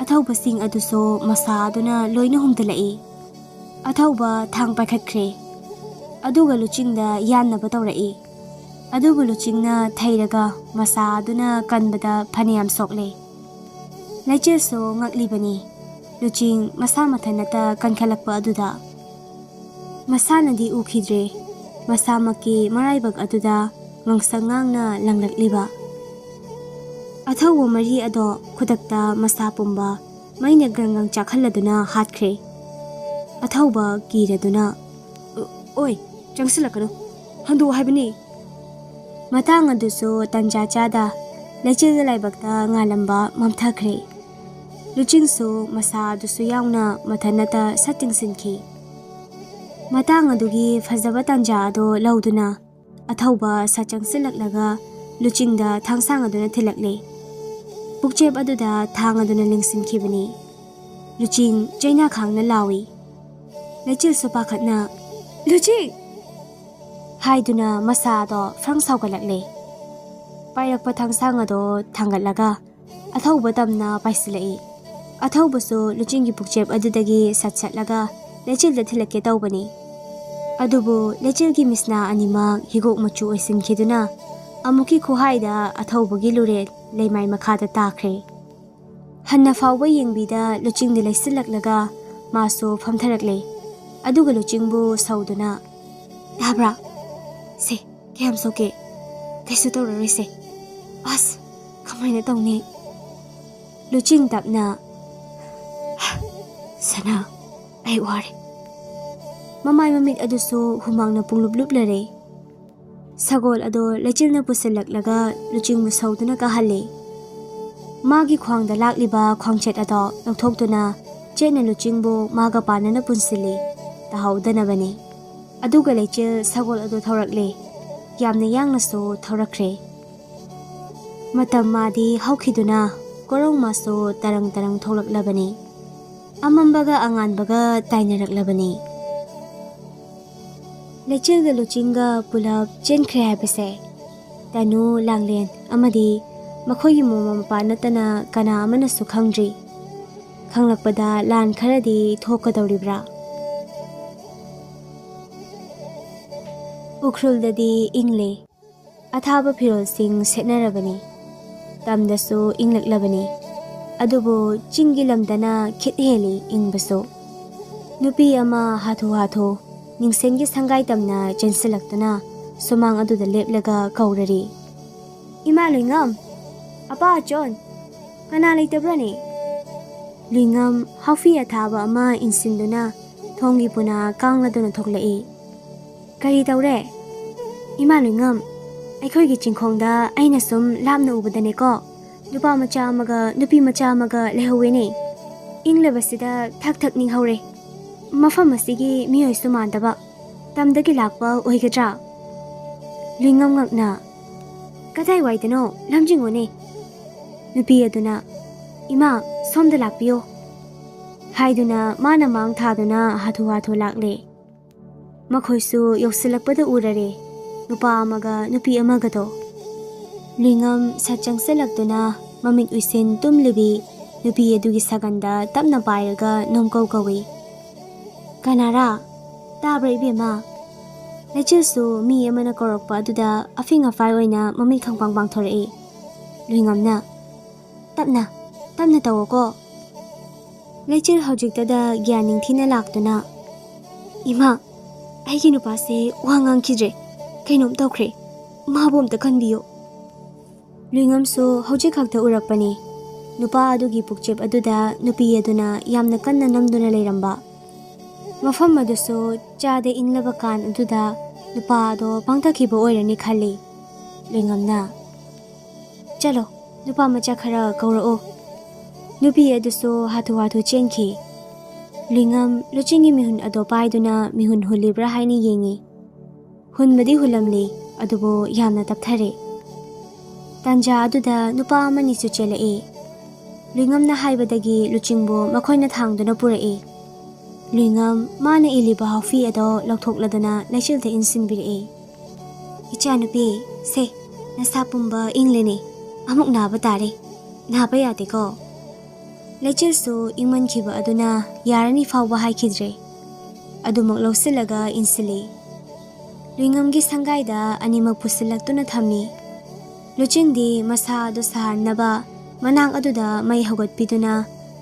ꯑꯊꯧꯕꯁꯤꯡ ꯑꯗꯨꯁꯨ ꯃꯁꯥ ꯑꯗꯨꯅ ꯂꯣꯏꯅ ꯍꯨꯝꯗꯂꯛꯏ꯫ ꯑꯊꯧꯕ ꯊꯥꯡ ꯄꯥꯏꯈꯠꯈ꯭ꯔꯦ꯫ ꯑꯗꯨꯒ ꯂꯨꯆꯤꯡꯗ ꯌꯥꯟꯅꯕ ꯇꯧꯔꯛꯏ꯫ ꯑꯗꯨꯕꯨ ꯂꯨꯆꯤꯡꯅ ꯊꯩꯔꯒ ꯃꯁꯥ ꯑꯗꯨꯅ ꯀꯟꯕꯗ ꯐꯅꯌꯥꯝ ꯁꯣꯛꯂꯦ꯫ ꯂꯩꯆꯤꯜꯁꯨ ꯉꯛꯂꯤꯕꯅꯤ, ꯂꯨꯆꯤꯡ ꯃꯁꯥ ꯃꯊꯟꯇ ꯀꯟꯈꯠꯂꯛꯄ ꯑꯗꯨꯗ꯫ ꯃꯁꯥꯅꯗꯤ ꯎꯈꯤꯗ꯭ꯔꯦ, ꯃꯁꯥꯃꯛꯀꯤ ꯃꯔꯥꯏꯕꯛ ꯑꯗꯨꯗ ꯉꯥꯡꯁꯪ ꯉꯥꯡꯅ ꯂꯪꯂꯛꯂꯤꯕ꯫ ꯑꯊꯧꯕ ꯃꯔꯤ ꯑꯗꯣ ꯈꯨꯗꯛꯇ ꯃꯁꯥ ꯄꯨꯝꯕ ꯃꯩꯅ ꯒ꯭ꯔꯪ ꯒ꯭ꯔꯪ ꯆꯥꯛꯍꯜꯂꯗꯨꯅ ꯍꯥꯠꯈ꯭ꯔꯦ꯫ ꯑꯊꯧꯕ ꯀꯤꯔꯗꯨꯅ, "ꯑꯣꯏ, ꯆꯪꯁꯤꯜꯂꯛꯀꯅꯨ, ꯍꯟꯗꯣꯛꯑꯣ ꯍꯥꯏꯕꯅꯤ!" ꯃꯇꯥꯡ ꯑꯗꯨꯁꯨ ꯇꯟꯖꯥ ꯆꯥꯗ ꯂꯩꯆꯤꯜꯒꯤ ꯂꯥꯏꯕꯛꯇ ꯉꯥꯜꯂꯝꯕ ꯃꯝꯊꯈ꯭ꯔꯦ꯫ ꯂꯨꯆꯤꯡꯁꯨ ꯃꯁꯥ ꯑꯗꯨꯁꯨ ꯌꯥꯎꯅ ꯃꯊꯟꯅꯇ ꯁꯠ ꯇꯤꯡꯁꯤꯟꯈꯤ꯫ ꯃꯇꯥꯡ ꯑꯗꯨꯒꯤ ꯐꯖꯕ ꯇꯟꯖꯥ ꯑꯗꯨ ꯂꯧꯗꯨꯅ ꯑꯊꯧꯕ ꯁꯠ ꯆꯪꯁꯤꯜꯂꯛꯂꯒ ꯂꯨꯆꯤꯡꯗ ꯊꯥꯡꯁꯥꯡ ꯑꯗꯨꯅ ꯊꯤꯜꯂꯛꯂꯦ꯫ ꯄꯨꯛꯆꯦꯞ ꯑꯗꯨꯗ ꯊꯥꯡ ꯑꯗꯨꯅ ꯂꯦꯡꯁꯤꯟꯈꯤꯕꯅꯤ꯫ ꯂꯨꯆꯤꯡ ꯆꯩꯅꯥ ꯈꯥꯡꯅ ꯂꯥꯎꯏ꯫ ꯂꯩꯆꯤꯜꯁꯨ ꯄꯥꯈꯠꯅ, "ꯂꯨꯆꯤꯡ!" ꯍꯥꯏꯗꯨꯅ ꯃꯁꯥꯗꯣ ꯐ꯭ꯔꯪ ꯁꯥꯎꯒꯠꯂꯛꯂꯦ꯫ ꯄꯥꯏꯔꯛꯄ ꯊꯥꯡꯁꯥꯡ ꯑꯗꯣ ꯊꯥꯡꯒꯠꯂꯒ ꯑꯊꯧꯕ ꯇꯝꯅ ꯄꯥꯏꯁꯤꯜꯂꯛꯏ꯫ ꯑꯊꯧꯕꯁꯨ ꯂꯨꯆꯤꯡꯒꯤ ꯄꯨꯛꯆꯦꯞ ꯑꯗꯨꯗꯒꯤ ꯁꯠ ꯁꯠꯂꯒ ꯂꯩꯆꯤꯜꯗ ꯊꯤꯜꯂꯛꯀꯦ ꯇꯧꯕꯅꯤ꯫ ꯑꯗꯨꯕꯨ ꯂꯩꯆꯤꯜꯒꯤ ꯃꯤꯁꯅꯥ ꯑꯅꯤꯃꯛ ꯍꯤꯒꯣꯛ ꯃꯆꯨ ꯑꯣꯏꯁꯤꯟꯈꯤꯗꯨꯅ ꯑꯃꯨꯛꯀꯤ ꯈꯨꯍꯥꯏꯗ ꯑꯊꯧꯕꯒꯤ ꯂꯨꯔꯦꯜ ꯂꯩꯃꯥꯏ ꯃꯈꯥꯗ ꯇꯥꯈ꯭ꯔꯦ꯫ ꯍꯟꯅ ꯐꯥꯎꯕ ꯌꯦꯡꯕꯤꯗ ꯂꯨꯆꯤꯡꯗꯤ ꯂꯩꯁꯤꯜꯂꯛꯂꯒ ꯃꯥꯁꯨ ꯐꯝꯊꯔꯛꯂꯦ꯫ ꯑꯗꯨꯒ ꯂꯨꯆꯤꯡꯕꯨ ꯁꯧꯗꯨꯅ, "ꯇꯥꯕ꯭ꯔꯥ? ꯁꯦ, ꯀꯌꯥꯝ ꯁꯣꯛꯀꯦ? ꯀꯩꯁꯨ ꯇꯧꯔꯔꯣꯏꯁꯦ꯫ ꯑꯁ, ꯀꯃꯥꯏꯅ ꯇꯧꯅꯤ?" ꯂꯨꯆꯤꯡ ꯇꯞꯅ, "ꯁꯅꯥ, ꯑꯩ ꯋꯥꯔꯦ꯫" ꯃꯃꯥꯏ ꯃꯃꯤꯠ ꯑꯗꯨꯁꯨ ꯍꯨꯃꯥꯡꯅ ꯄꯨꯡꯂꯨꯞ ꯂꯨꯞꯂꯔꯦ꯫ ꯁꯒꯣꯜ ꯑꯗꯣ ꯂꯩꯆꯤꯜꯅ ꯄꯨꯁꯤꯜꯂꯛꯂꯒ ꯂꯨꯆꯤꯡꯕꯨ ꯁꯧꯗꯨꯅ ꯀꯥꯍꯜꯂꯦ꯫ ꯃꯥꯒꯤ ꯈ꯭ꯋꯥꯡꯗ ꯂꯥꯛꯂꯤꯕ ꯈ꯭ꯋꯥꯡꯆꯦꯠ ꯑꯗꯣ ꯂꯧꯊꯣꯛꯇꯨꯅ ꯆꯦꯠꯅ ꯂꯨꯆꯤꯡꯕꯨ ꯃꯥꯒ ꯄꯥꯟꯅꯅ ꯄꯨꯟꯁꯤꯜꯂꯤ, ꯇꯥꯍꯧꯗꯅꯕꯅꯤ꯫ ꯑꯗꯨꯒ ꯂꯩꯆꯤꯜ ꯁꯒꯣꯜ ꯑꯗꯨ ꯊꯧꯔꯛꯂꯦ꯫ ꯌꯥꯝꯅ ꯌꯥꯡꯅꯁꯨ ꯊꯧꯔꯛꯈ꯭ꯔꯦ꯫ ꯃꯇꯝ ꯃꯥꯗꯤ ꯍꯧꯈꯤꯗꯨꯅ ꯀꯣꯔꯧ ꯃꯥꯁꯨ ꯇꯔꯪ ꯇꯔꯪ ꯊꯣꯛꯂꯛꯂꯕꯅꯤ꯫ ꯑꯃꯝꯕꯒ ꯑꯉꯥꯟꯕꯒ ꯇꯥꯏꯅꯔꯛꯂꯕꯅꯤ꯫ ꯂꯩꯆꯤꯜꯒ ꯂꯨꯆꯤꯡꯒ ꯄꯨꯂꯞ ꯆꯦꯟꯈ꯭ꯔꯦ ꯍꯥꯏꯕꯁꯦ ꯇꯅꯨ, ꯂꯥꯡꯂꯦꯟ ꯑꯃꯗꯤ ꯃꯈꯣꯏꯒꯤ ꯃꯃꯥ ꯃꯄꯥ ꯅꯠꯇꯅ ꯀꯅꯥ ꯑꯃꯅꯁꯨ ꯈꯪꯗ꯭ꯔꯤ꯫ ꯈꯪꯂꯛꯄꯗ ꯂꯥꯟ ꯈꯔꯗꯤ ꯊꯣꯛꯀꯗꯧꯔꯤꯕ꯭ꯔꯥ? ꯎꯈ꯭ꯔꯨꯜꯗꯗꯤ ꯏꯪꯂꯦ꯫ ꯑꯊꯥꯕ ꯐꯤꯔꯣꯜꯁꯤꯡ ꯁꯦꯠꯅꯔꯕꯅꯤ꯫ ꯇꯝꯗꯁꯨ ꯏꯪꯂꯛꯂꯕꯅꯤ꯫ ꯑꯗꯨꯕꯨ ꯆꯤꯡꯒꯤ ꯂꯝꯗꯅ ꯈꯤꯠ ꯍꯦꯜꯂꯤ ꯏꯪꯕꯁꯨ꯫ ꯅꯨꯄꯤ ꯑꯃ ꯍꯥꯊꯨ ꯍꯥꯊꯨ ꯅꯤꯡꯁꯦꯟꯒꯤ ꯁꯪꯒꯥꯏ ꯇꯝꯅ ꯆꯦꯟꯁꯤꯜꯂꯛꯇꯨꯅ ꯁꯨꯃꯥꯡ ꯑꯗꯨꯗ ꯂꯦꯞꯂꯒ ꯀꯧꯔꯔꯤ, "ꯏꯃꯥ ꯂꯣꯏꯉꯝ! ꯑꯄꯥ ꯑꯆꯣꯟ! ꯀꯅꯥ ꯂꯩꯇꯕ꯭ꯔꯅꯦ?" ꯂꯣꯏꯉꯝ ꯍꯥꯎꯐꯤ ꯑꯊꯥꯕ ꯑꯃ ꯏꯟꯁꯤꯟꯗꯨꯅ ꯊꯣꯡꯒꯤ ꯄꯨꯅꯥ ꯀꯥꯡꯂꯗꯨꯅ ꯊꯣꯛꯂꯛꯏ꯫ "ꯀꯔꯤ ꯇꯧꯔꯦ?" "ꯏꯃꯥ ꯂꯣꯏꯉꯝ, ꯑꯩꯈꯣꯏꯒꯤ ꯆꯤꯡꯈꯣꯡꯗ ꯑꯩꯅ ꯁꯨꯝ ꯂꯥꯞꯅ ꯎꯕꯗꯅꯦꯀꯣ, ꯅꯨꯄꯥ ꯃꯆꯥ ꯑꯃꯒ ꯅꯨꯄꯤ ꯃꯆꯥ ꯑꯃꯒ ꯂꯩꯍꯧꯋꯦꯅꯦ꯫ ꯏꯪꯂꯕꯁꯤꯗ ꯊꯛ ꯊꯛ ꯅꯤꯛꯍꯧꯔꯦ꯫ ꯃꯐꯝ ꯑꯁꯤꯒꯤ ꯃꯤꯑꯣꯏꯁꯨ ꯃꯥꯟꯗꯕ꯫ ꯇꯝꯗꯒꯤ ꯂꯥꯛꯄ ꯑꯣꯏꯒꯗ꯭ꯔꯥ?" ꯂꯣꯏꯉꯝ ꯉꯛꯅ, "ꯀꯗꯥꯏꯋꯥꯏꯗꯅꯣ? ꯂꯝꯖꯤꯡꯉꯨꯅꯦ꯫" ꯅꯨꯄꯤ ꯑꯗꯨꯅ, "ꯏꯃꯥ, ꯁꯣꯝꯗ ꯂꯥꯛꯄꯤꯌꯣ" ꯍꯥꯏꯗꯨꯅ ꯃꯥꯅ ꯃꯥꯡ ꯊꯥꯗꯨꯅ ꯍꯥꯊꯨ ꯍꯥꯊꯨ ꯂꯥꯛꯂꯦ꯫ ꯃꯈꯣꯏꯁꯨ ꯌꯧꯁꯤꯜꯂꯛꯄꯗ ꯎꯔꯔꯦ ꯅꯨꯄꯥ ꯑꯃꯒ ꯅꯨꯄꯤ ꯑꯃꯒꯗꯣ꯫ ꯂꯣꯏꯉꯝ ꯁꯠ ꯆꯪꯁꯤꯜꯂꯛꯇꯨꯅ ꯃꯃꯤꯠ ꯎꯏꯁꯤꯟ ꯇꯨꯝꯂꯤꯕꯤ ꯅꯨꯄꯤ ꯑꯗꯨꯒꯤ ꯁꯥꯒꯟꯗ ꯇꯞꯅ ꯄꯥꯏꯔꯒ ꯅꯣꯝꯀꯧ ꯀꯧꯏ꯫ "ꯀꯅꯥꯔꯥ? ꯇꯥꯕ꯭ꯔꯥ ꯏꯕꯦꯝꯃ?" ꯂꯩꯆꯤꯜꯁꯨ ꯃꯤ ꯑꯃꯅ ꯀꯧꯔꯛꯄ ꯑꯗꯨꯗ ꯑꯐꯤꯡ ꯑꯐꯥꯏ ꯑꯣꯏꯅ ꯃꯃꯤꯠ ꯈꯪꯄꯥꯡ ꯄꯥꯡꯊꯣꯔꯛꯏ꯫ ꯂꯨꯏꯉꯝꯅ, "ꯇꯞꯅ, ꯇꯞꯅ ꯇꯧꯋꯣꯀꯣ꯫" ꯂꯩꯆꯤꯜ ꯍꯧꯖꯤꯛꯇꯗ ꯒ꯭ꯌꯥꯟ ꯅꯤꯡꯊꯤꯅ ꯂꯥꯛꯇꯨꯅ, "ꯏꯃꯥ, ꯑꯩꯒꯤ ꯅꯨꯄꯥꯁꯦ ꯋꯥ ꯉꯥꯡꯈꯤꯗ꯭ꯔꯦ꯫ ꯀꯩꯅꯣꯝ ꯇꯧꯈ꯭ꯔꯦ꯫ ꯃꯥꯕꯨ ꯑꯝꯇ ꯀꯟꯕꯤꯌꯨ꯫" ꯂꯨꯏꯉꯝꯁꯨ ꯍꯧꯖꯤꯛ ꯈꯛꯇ ꯎꯔꯛꯄꯅꯤ꯫ ꯅꯨꯄꯥ ꯑꯗꯨꯒꯤ ꯄꯨꯛꯆꯦꯞ ꯑꯗꯨꯗ ꯅꯨꯄꯤ ꯑꯗꯨꯅ ꯌꯥꯝꯅ ꯀꯟꯅ ꯅꯝꯗꯨꯅ ꯂꯩꯔꯝꯕ꯫ ꯃꯐꯝ ꯑꯗꯨꯁꯨ ꯆꯥꯗ ꯏꯪꯂꯕ ꯀꯥꯟ ꯑꯗꯨꯗ ꯅꯨꯄꯥ ꯑꯗꯣ ꯄꯥꯡꯊꯈꯤꯕ ꯑꯣꯏꯔꯅꯤ ꯈꯜꯂꯤ꯫ ꯂꯨꯏꯉꯝꯅ, "ꯆꯠꯂꯣ, ꯅꯨꯄꯥ ꯃꯆꯥ ꯈꯔ ꯀꯧꯔꯛꯑꯣ꯫" ꯅꯨꯄꯤ ꯑꯗꯨꯁꯨ ꯍꯥꯊꯨ ꯍꯥꯊꯨ ꯆꯦꯟꯈꯤ꯫ ꯂꯨꯏꯉꯝ ꯂꯨꯆꯤꯡꯒꯤ ꯃꯤꯍꯨꯟ ꯑꯗꯣ ꯄꯥꯏꯗꯨꯅ ꯃꯤꯍꯨꯟ ꯍꯨꯜꯂꯤꯕ꯭ꯔꯥ ꯍꯥꯏꯅ ꯌꯦꯡꯉꯤ꯫ ꯍꯨꯟꯕꯗꯤ ꯍꯨꯜꯂꯝꯂꯤ, ꯑꯗꯨꯕꯨ ꯌꯥꯝꯅ ꯇꯞꯊꯔꯦ꯫ ꯇꯥꯟꯖꯥ ꯑꯗꯨꯗ ꯅꯨꯄꯥ ꯑꯃꯅꯤꯁꯨ ꯆꯦꯜꯂꯛꯏ꯫ ꯂꯨꯏꯉꯝꯅ ꯍꯥꯏꯕꯗꯒꯤ ꯂꯨꯆꯤꯡꯕꯨ ꯃꯈꯣꯏꯅ ꯊꯥꯡꯗꯨꯅ ꯄꯨꯔꯛꯏ꯫ ꯂꯨꯏꯉꯝ ꯃꯥꯅ ꯏꯜꯂꯤꯕ ꯍꯥꯎꯐꯤ ꯑꯗꯣ ꯂꯧꯊꯣꯛꯂꯗꯨꯅ ꯂꯩꯆꯤꯜꯗ ꯏꯟꯁꯤꯟꯕꯤꯔꯛꯏ꯫ "ꯏꯆꯥꯅꯨꯄꯤ, ꯁꯦ, ꯅꯁꯥ ꯄꯨꯝꯕ ꯏꯪꯂꯦꯅꯦ꯫ ꯑꯃꯨꯛ ꯅꯥꯕ ꯇꯥꯔꯦ꯫ ꯅꯥꯕ ꯌꯥꯗꯦꯀꯣ꯫" ꯂꯩꯆꯤꯜꯁꯨ ꯏꯪꯃꯟꯈꯤꯕ ꯑꯗꯨꯅ ꯌꯥꯔꯅꯤ ꯐꯥꯎꯕ ꯍꯥꯏꯈꯤꯗ꯭ꯔꯦ꯫ ꯑꯗꯨꯃꯛ ꯂꯧꯁꯤꯜꯂꯒ ꯏꯟꯁꯤꯜꯂꯤ꯫ ꯂꯨꯏꯉꯝꯒꯤ ꯁꯪꯒꯥꯏꯗ ꯑꯅꯤꯃꯛ ꯄꯨꯁꯤꯜꯂꯛꯇꯨꯅ ꯊꯝꯃꯤ꯫ ꯂꯨꯆꯤꯡꯗꯤ ꯃꯁꯥ ꯑꯗꯨ ꯁꯥꯍꯟꯅꯕ ꯃꯅꯥꯛ ꯑꯗꯨꯗ ꯃꯩ ꯍꯧꯒꯠꯄꯤꯗꯨꯅ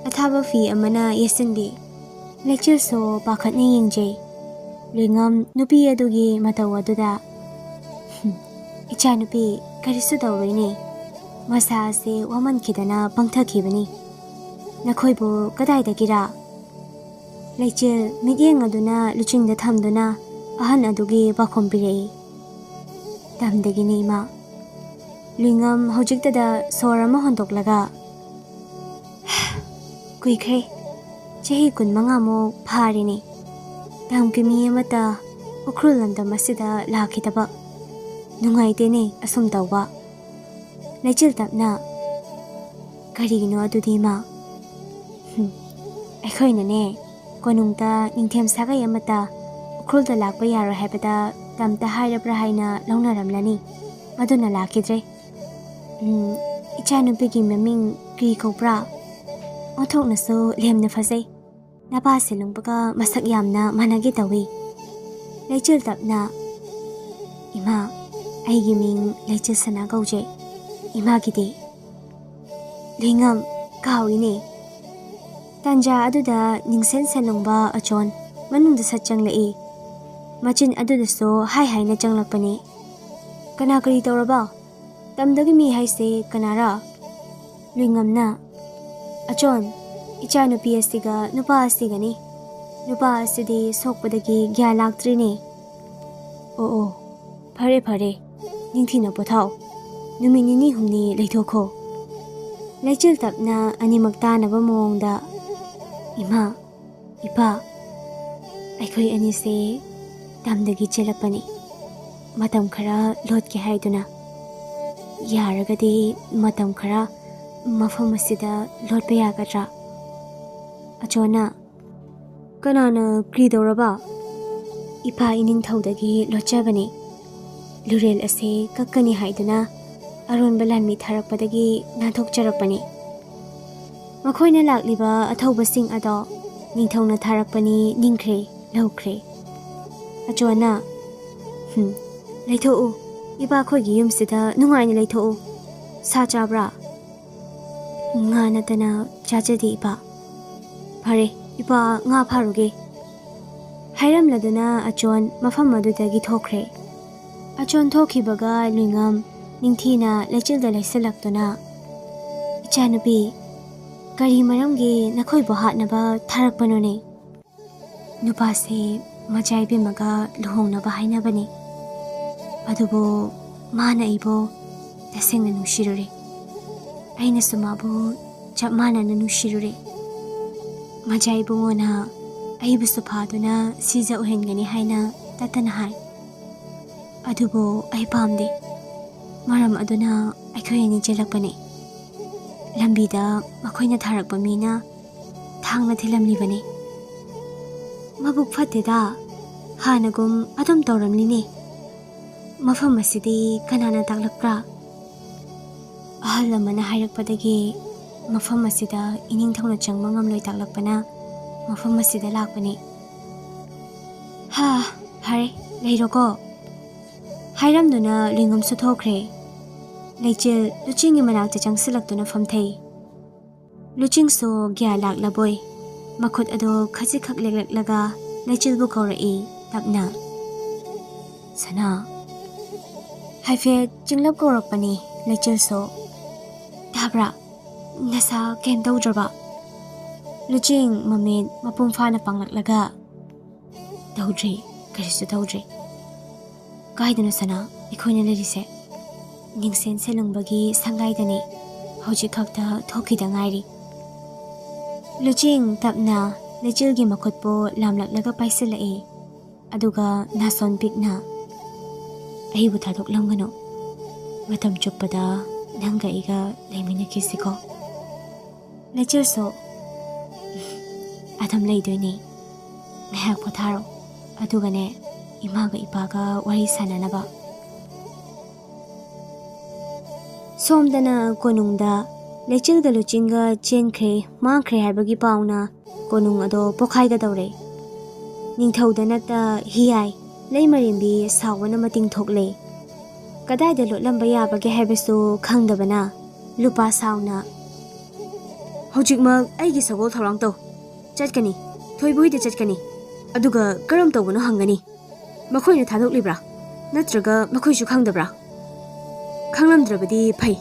ꯑꯊꯥꯕ ꯐꯤ ꯑꯃꯅ ꯌꯦꯠꯁꯤꯟꯕꯤ꯫ ꯂꯩꯆꯤꯜꯁꯨ ꯄꯥꯈꯠꯅ ꯌꯦꯡꯖꯩ꯫ ꯂꯨꯏꯉꯝ ꯅꯨꯄꯤ ꯑꯗꯨꯒꯤ ꯃꯇꯧ ꯑꯗꯨꯗ, "ꯍꯨꯝ, ꯏꯆꯥꯅꯨꯄꯤ, ꯀꯔꯤꯁꯨ ꯇꯧꯔꯣꯏꯅꯦ꯫ ꯃꯁꯥ ꯑꯁꯤ ꯋꯥꯃꯟꯈꯤꯗꯅ ꯄꯪꯊꯈꯤꯕꯅꯤ꯫ ꯅꯈꯣꯏꯕꯨ ꯀꯗꯥꯏꯗꯒꯤꯔꯥ?" ꯂꯩꯆꯤꯜ ꯃꯤꯠꯌꯦꯡ ꯑꯗꯨꯅ ꯂꯨꯆꯤꯡꯗ ꯊꯝꯗꯨꯅ ꯑꯍꯟ ꯑꯗꯨꯒꯤ ꯄꯥꯎꯈꯨꯝ ꯄꯤꯔꯛꯏ꯫ "ꯇꯝꯗꯒꯤꯅꯤ, ꯏꯃꯥ꯫" ꯂꯨꯏꯉꯝ ꯍꯧꯖꯤꯛꯇꯗ ꯁꯣꯔ ꯑꯃ ꯍꯣꯟꯗꯣꯛꯂꯒ, "ꯀꯨꯏꯈ꯭ꯔꯦ, ꯆꯍꯤ ꯀꯨꯟꯃꯉꯥꯃꯨꯛ ꯐꯥꯔꯦꯅꯦ, ꯇꯝꯒꯤ ꯃꯤ ꯑꯃꯠꯇ ꯎꯈ꯭ꯔꯨꯜ ꯂꯝꯗꯝ ꯑꯁꯤꯗ ꯂꯥꯛꯈꯤꯗꯕ꯫ ꯅꯨꯡꯉꯥꯏꯇꯦꯅꯦ ꯑꯁꯨꯝ ꯇꯧꯕ꯫" ꯂꯩꯆꯤꯜ ꯇꯞꯅ, "ꯀꯔꯤꯒꯤꯅꯣ ꯑꯗꯨꯗꯤ, ꯏꯃꯥ?" "ꯍꯨꯝ, ꯑꯩꯈꯣꯏꯅꯅꯦ, ꯀꯣꯅꯨꯡꯗ ꯅꯤꯡꯊꯦꯝ ꯁꯥꯒꯩ ꯑꯃꯠꯇ ꯎꯈ꯭ꯔꯨꯜꯗ ꯂꯥꯛꯄ ꯌꯥꯔꯣꯏ ꯍꯥꯏꯕꯗ ꯇꯝꯇ ꯍꯥꯏꯔꯕ꯭ꯔꯥ ꯍꯥꯏꯅ ꯂꯧꯅꯔꯝꯂꯅꯤ, ꯑꯗꯨꯅ ꯂꯥꯛꯈꯤꯗ꯭ꯔꯦ꯫ ꯎꯝ, ꯏꯆꯥꯅꯨꯄꯤꯒꯤ ꯃꯃꯤꯡ ꯀ꯭ꯔꯤ ꯀꯧꯕ꯭ꯔꯥ? ꯑꯣꯟꯊꯣꯛꯅꯁꯨ ꯂꯦꯝꯅ ꯐꯖꯩ꯫ ꯅꯄꯥꯁꯦ ꯂꯨꯡꯕꯒ ꯃꯁꯛ ꯌꯥꯝꯅ ꯃꯥꯟꯅꯒꯦ ꯇꯧꯏ꯫" ꯂꯩꯆꯤꯜ ꯇꯞꯅ, "ꯏꯃꯥ, ꯑꯩꯒꯤ ꯃꯤꯡ ꯂꯩꯆꯤꯜ ꯁꯅꯥ ꯀꯧꯖꯩ꯫ ꯏꯃꯥꯒꯤꯗꯤ?" "ꯂꯨꯏꯉꯝ, ꯀꯥꯎꯏꯅꯦ꯫" ꯇꯥꯟꯖꯥ ꯑꯗꯨꯗ ꯅꯤꯡꯁꯦꯟ ꯁꯦꯟꯂꯨꯡꯕ ꯑꯆꯣꯟ ꯃꯅꯨꯡꯗ ꯁꯠ ꯆꯪꯂꯛꯏ꯫ ꯃꯆꯤꯟ ꯑꯗꯨꯗꯁꯨ ꯍꯥꯏ ꯍꯥꯏꯅ ꯆꯪꯂꯛꯄꯅꯤ꯫ "ꯀꯅꯥ ꯀꯔꯤ ꯇꯧꯔꯕ? ꯇꯝꯗꯒꯤ ꯃꯤ ꯍꯥꯏꯁꯦ ꯀꯅꯥꯔ?" ꯂꯨꯏꯉꯝꯅ, "ꯑꯆꯣꯟ, ꯏꯆꯥꯅꯨꯄꯤ ꯑꯁꯤꯒ ꯅꯨꯄꯥ ꯑꯁꯤꯒꯅꯤ꯫ ꯅꯨꯄꯥ ꯑꯁꯤꯗꯤ ꯁꯣꯛꯄꯗꯒꯤ ꯒ꯭ꯌꯥꯟ ꯂꯥꯛꯇ꯭ꯔꯤꯅꯦ꯫" "ꯑꯣ ꯑꯣ, ꯐꯔꯦ ꯐꯔꯦ, ꯅꯤꯡꯊꯤꯅ ꯄꯣꯊꯥꯎ꯫ ꯅꯨꯃꯤꯠ ꯅꯤꯅꯤ ꯍꯨꯝꯅꯤ ꯂꯩꯊꯣꯛꯈꯣ꯫" ꯂꯩꯆꯤꯜ ꯇꯞꯅ ꯑꯅꯤꯃꯛ ꯇꯥꯅꯕ ꯃꯑꯣꯡꯗ, "ꯏꯃꯥ, ꯏꯄꯥ, ꯑꯩꯈꯣꯏ ꯑꯅꯤꯁꯦ ꯇꯝꯗꯒꯤ ꯆꯦꯜꯂꯛꯄꯅꯤ꯫ ꯃꯇꯝ ꯈꯔ ꯂꯣꯠꯀꯦ ꯍꯥꯏꯗꯨꯅ꯫ ꯌꯥꯔꯒꯗꯤ ꯃꯇꯝ ꯈꯔ ꯃꯐꯝ ꯑꯁꯤꯗ ꯂꯣꯠꯄ ꯌꯥꯒꯗ꯭ꯔꯥ?" ꯑꯆꯣꯟꯅ, "ꯀꯅꯥꯅ ꯀ꯭ꯔꯤ ꯇꯧꯔꯕ?" "ꯏꯄꯥ ꯏꯅꯤꯡꯊꯧꯗꯒꯤ ꯂꯣꯠꯆꯕꯅꯤ꯫ ꯂꯨꯔꯦꯜ ꯑꯁꯦ ꯀꯛꯀꯅꯤ ꯍꯥꯏꯗꯨꯅ ꯑꯔꯣꯟꯕ ꯂꯥꯟꯃꯤ ꯊꯥꯔꯛꯄꯗꯒꯤ ꯅꯥꯟꯊꯣꯛꯆꯔꯛꯄꯅꯤ꯫ ꯃꯈꯣꯏꯅ ꯂꯥꯛꯂꯤꯕ ꯑꯊꯧꯕꯁꯤꯡ ꯑꯗꯣ ꯅꯤꯡꯊꯧꯅ ꯊꯥꯔꯛꯄꯅꯤ, ꯅꯤꯡꯈ꯭ꯔꯦ, ꯂꯧꯈ꯭ꯔꯦ꯫" ꯑꯆꯣꯟꯅ, "ꯍꯨꯝ, ꯂꯩꯊꯣꯛꯎ꯫ ꯏꯄꯥꯈꯣꯏꯒꯤ ꯌꯨꯝꯁꯤꯗ ꯅꯨꯡꯉꯥꯏꯅ ꯂꯩꯊꯣꯛꯎ꯫ ꯁꯥ ꯆꯥꯕ꯭ꯔꯥ?" "ꯉꯥ ꯅꯠꯇꯅ ꯆꯥꯖꯗꯦ, ꯏꯄꯥ꯫" "ꯐꯔꯦ, ꯏꯄꯥ ꯉꯥ ꯐꯥꯔꯨꯒꯦ꯫" ꯍꯥꯏꯔꯝꯂꯗꯨꯅ ꯑꯆꯣꯟ ꯃꯐꯝ ꯑꯗꯨꯗꯒꯤ ꯊꯣꯛꯈ꯭ꯔꯦ꯫ ꯑꯆꯣꯟ ꯊꯣꯛꯈꯤꯕꯒ ꯂꯨꯏꯉꯝ ꯅꯤꯡꯊꯤꯅ ꯂꯩꯆꯤꯜꯗ ꯂꯩꯁꯤꯜꯂꯛꯇꯨꯅ, "ꯏꯆꯥꯅꯨꯄꯤ, ꯀꯔꯤ ꯃꯔꯝꯒꯤ ꯅꯈꯣꯏꯕꯨ ꯍꯥꯠꯅꯕ ꯊꯥꯔꯛꯄꯅꯣꯅꯦ?" "ꯅꯨꯄꯥꯁꯦ ꯃꯆꯥ ꯏꯕꯦꯝꯃꯒ ꯂꯨꯍꯣꯡꯅꯕ ꯍꯥꯏꯅꯕꯅꯤ꯫ ꯑꯗꯨꯕꯨ ꯃꯥꯅ ꯑꯩꯕꯨ ꯇꯁꯦꯡꯅ ꯅꯨꯡꯁꯤꯔꯨꯔꯦ꯫ ꯑꯩꯅꯁꯨ ꯃꯥꯕꯨ ꯆꯞ ꯃꯥꯟꯅꯅ ꯅꯨꯡꯁꯤꯔꯨꯔꯦ꯫ ꯃꯆꯥ ꯏꯕꯨꯡꯉꯣꯅ ꯑꯩꯕꯨꯁꯨ ꯐꯥꯗꯨꯅ ꯁꯤꯖ ꯑꯣꯏꯍꯟꯒꯅꯤ ꯍꯥꯏꯅ ꯇꯠꯇꯅ ꯍꯥꯏ꯫ ꯑꯗꯨꯕꯨ ꯑꯩ ꯄꯥꯝꯗꯦ꯫ ꯃꯔꯝ ꯑꯗꯨꯅ ꯑꯩꯈꯣꯏ ꯑꯅꯤ ꯆꯦꯜꯂꯛꯄꯅꯤ꯫ ꯂꯝꯕꯤꯗ ꯃꯈꯣꯏꯅ ꯊꯥꯔꯛꯄ ꯃꯤꯅ ꯊꯥꯡꯅ ꯊꯤꯜꯂꯝꯂꯤꯕꯅꯤ꯫ ꯃꯕꯨꯛ ꯐꯠꯇꯦꯗ, ꯍꯥꯟꯅꯒꯨꯝ ꯑꯗꯨꯝ ꯇꯧꯔꯝꯂꯤꯅꯦ꯫ ꯃꯐꯝ ꯑꯁꯤꯗꯤ ꯀꯅꯥꯅ ꯇꯥꯛꯂꯛꯄ꯭ꯔꯥ?" ꯑꯍꯜ ꯑꯃꯅ ꯍꯥꯏꯔꯛꯄꯗꯒꯤ ꯃꯐꯝ ꯑꯁꯤꯗ ꯏꯅꯤꯡꯊꯧꯅ ꯆꯪꯕ ꯉꯝꯂꯣꯏ ꯇꯥꯛꯂꯛꯄꯅ ꯃꯐꯝ ꯑꯁꯤꯗ ꯂꯥꯛꯄꯅꯤ꯫ "ꯍꯥ, ꯐꯔꯦ, ꯂꯩꯔꯣꯀꯣ꯫" ꯍꯥꯏꯔꯝꯗꯨꯅ ꯂꯨꯏꯉꯝꯁꯨ ꯊꯣꯛꯈ꯭ꯔꯦ꯫ ꯂꯩꯆꯤꯜ ꯂꯨꯆꯤꯡꯒꯤ ꯃꯅꯥꯛꯇ ꯆꯪꯁꯤꯜꯂꯛꯇꯨꯅ ꯐꯝꯊꯩ꯫ ꯂꯨꯆꯤꯡꯁꯨ ꯒ꯭ꯌꯥꯟ ꯂꯥꯛꯂꯕꯣꯏ ꯃꯈꯨꯠ ꯑꯗꯣ ꯈꯖꯤꯛꯈꯛ ꯂꯦꯛꯂꯛꯂꯒ ꯂꯩꯆꯤꯜꯕꯨ ꯀꯧꯔꯛꯏ ꯇꯞꯅ꯫ "ꯁꯅꯥ!" ꯍꯥꯏꯐꯦꯠ ꯆꯤꯡꯂꯞ ꯀꯧꯔꯛꯄꯅꯤ ꯂꯩꯆꯤꯜꯁꯨ꯫ "ꯇꯥꯕ꯭ꯔꯥ? ꯅꯁꯥ ꯀꯩꯝ ꯇꯧꯗ꯭ꯔꯕ?" ꯂꯨꯆꯤꯡ ꯃꯃꯤꯠ ꯃꯄꯨꯡ ꯐꯥꯅ ꯄꯥꯡꯂꯛꯂꯒ, "ꯇꯧꯗ꯭ꯔꯤ, ꯀꯔꯤꯁꯨ ꯇꯧꯗ꯭ꯔꯤ꯫ ꯀꯥꯏꯗꯅꯣ ꯁꯅꯥ ꯑꯩꯈꯣꯏꯅ ꯂꯩꯔꯤꯁꯦ?" "ꯅꯤꯡꯁꯦꯟ ꯁꯦꯂꯨꯡꯕꯒꯤ ꯁꯪꯒꯥꯏꯗꯅꯦ, ꯍꯧꯖꯤꯛ ꯈꯛꯇ ꯊꯣꯛꯈꯤꯗ ꯉꯥꯏꯔꯤ꯫" ꯂꯨꯆꯤꯡ ꯇꯞꯅ ꯂꯩꯆꯤꯜꯒꯤ ꯃꯈꯨꯠꯄꯨ ꯂꯥꯝꯂꯛꯂꯒ ꯄꯥꯏꯁꯤꯜꯂꯛꯏ꯫ ꯑꯗꯨꯒ ꯅꯥꯁꯣꯟ ꯄꯤꯛꯅ, "ꯑꯩꯕꯨ ꯊꯥꯗꯣꯛꯂꯝꯒꯅꯨ꯫ ꯃꯇꯝ ꯆꯨꯞꯄꯗ ꯅꯪꯒ ꯑꯩꯒ ꯂꯩꯃꯤꯟꯅꯈꯤꯁꯤꯀꯣ꯫" ꯂꯩꯆꯤꯜꯁꯨ, "ꯑꯗꯨꯝ ꯂꯩꯗꯣꯏꯅꯦ꯫ ꯉꯥꯏꯍꯥꯛ ꯄꯣꯊꯥꯔꯣ꯫ ꯑꯗꯨꯒꯅꯦ, ꯏꯃꯥꯒ ꯏꯄꯥꯒ ꯋꯥꯔꯤ ꯁꯥꯟꯅꯅꯕ꯫" ꯁꯣꯝꯗꯅ ꯀꯣꯅꯨꯡꯗ ꯂꯩꯆꯤꯜꯒ ꯂꯨꯆꯤꯡꯒ ꯆꯦꯟꯈ꯭ꯔꯦ, ꯃꯥꯡꯈ꯭ꯔꯦ ꯍꯥꯏꯕꯒꯤ ꯄꯥꯎꯅ ꯀꯣꯅꯨꯡ ꯑꯗꯣ ꯄꯣꯈꯥꯏꯒꯗꯧꯔꯦ꯫ ꯅꯤꯡꯊꯧꯗ ꯅꯠꯇ ꯍꯤꯌꯥꯏ ꯂꯩꯃꯔꯦꯝꯕꯤ ꯁꯥꯎꯕꯅ ꯃꯇꯤꯡ ꯊꯣꯛꯂꯦ꯫ ꯀꯗꯥꯏꯗ ꯂꯣꯠꯂꯝꯕ ꯌꯥꯕꯒꯦ ꯍꯥꯏꯕꯁꯨ ꯈꯪꯗꯕꯅ ꯂꯨꯄꯥ ꯁꯥꯎꯅ, "ꯍꯧꯖꯤꯛꯃꯛ ꯑꯩꯒꯤ ꯁꯒꯣꯜ ꯊꯧꯔꯥꯡ ꯇꯧ꯫ ꯆꯠꯀꯅꯤ, ꯊꯣꯏꯕ ꯍꯣꯏꯗ ꯆꯠꯀꯅꯤ꯫ ꯑꯗꯨꯒ ꯀꯔꯝ ꯇꯧꯕꯅꯣ ꯍꯪꯒꯅꯤ꯫ ꯃꯈꯣꯏꯅ ꯊꯥꯗꯣꯛꯂꯤꯕ꯭ꯔꯥ? ꯅꯠꯇ꯭ꯔꯒ ꯃꯈꯣꯏꯁꯨ ꯈꯪꯗꯕ꯭ꯔꯥ? ꯈꯪꯂꯝꯗ꯭ꯔꯕꯗꯤ ꯐꯩ꯫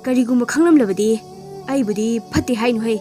ꯀꯔꯤꯒꯨꯝꯕ ꯈꯪꯂꯝꯂꯕꯗꯤ ꯑꯩꯕꯨꯗꯤ ꯐꯠꯇꯦ ꯍꯥꯏꯅꯨꯍꯦ꯫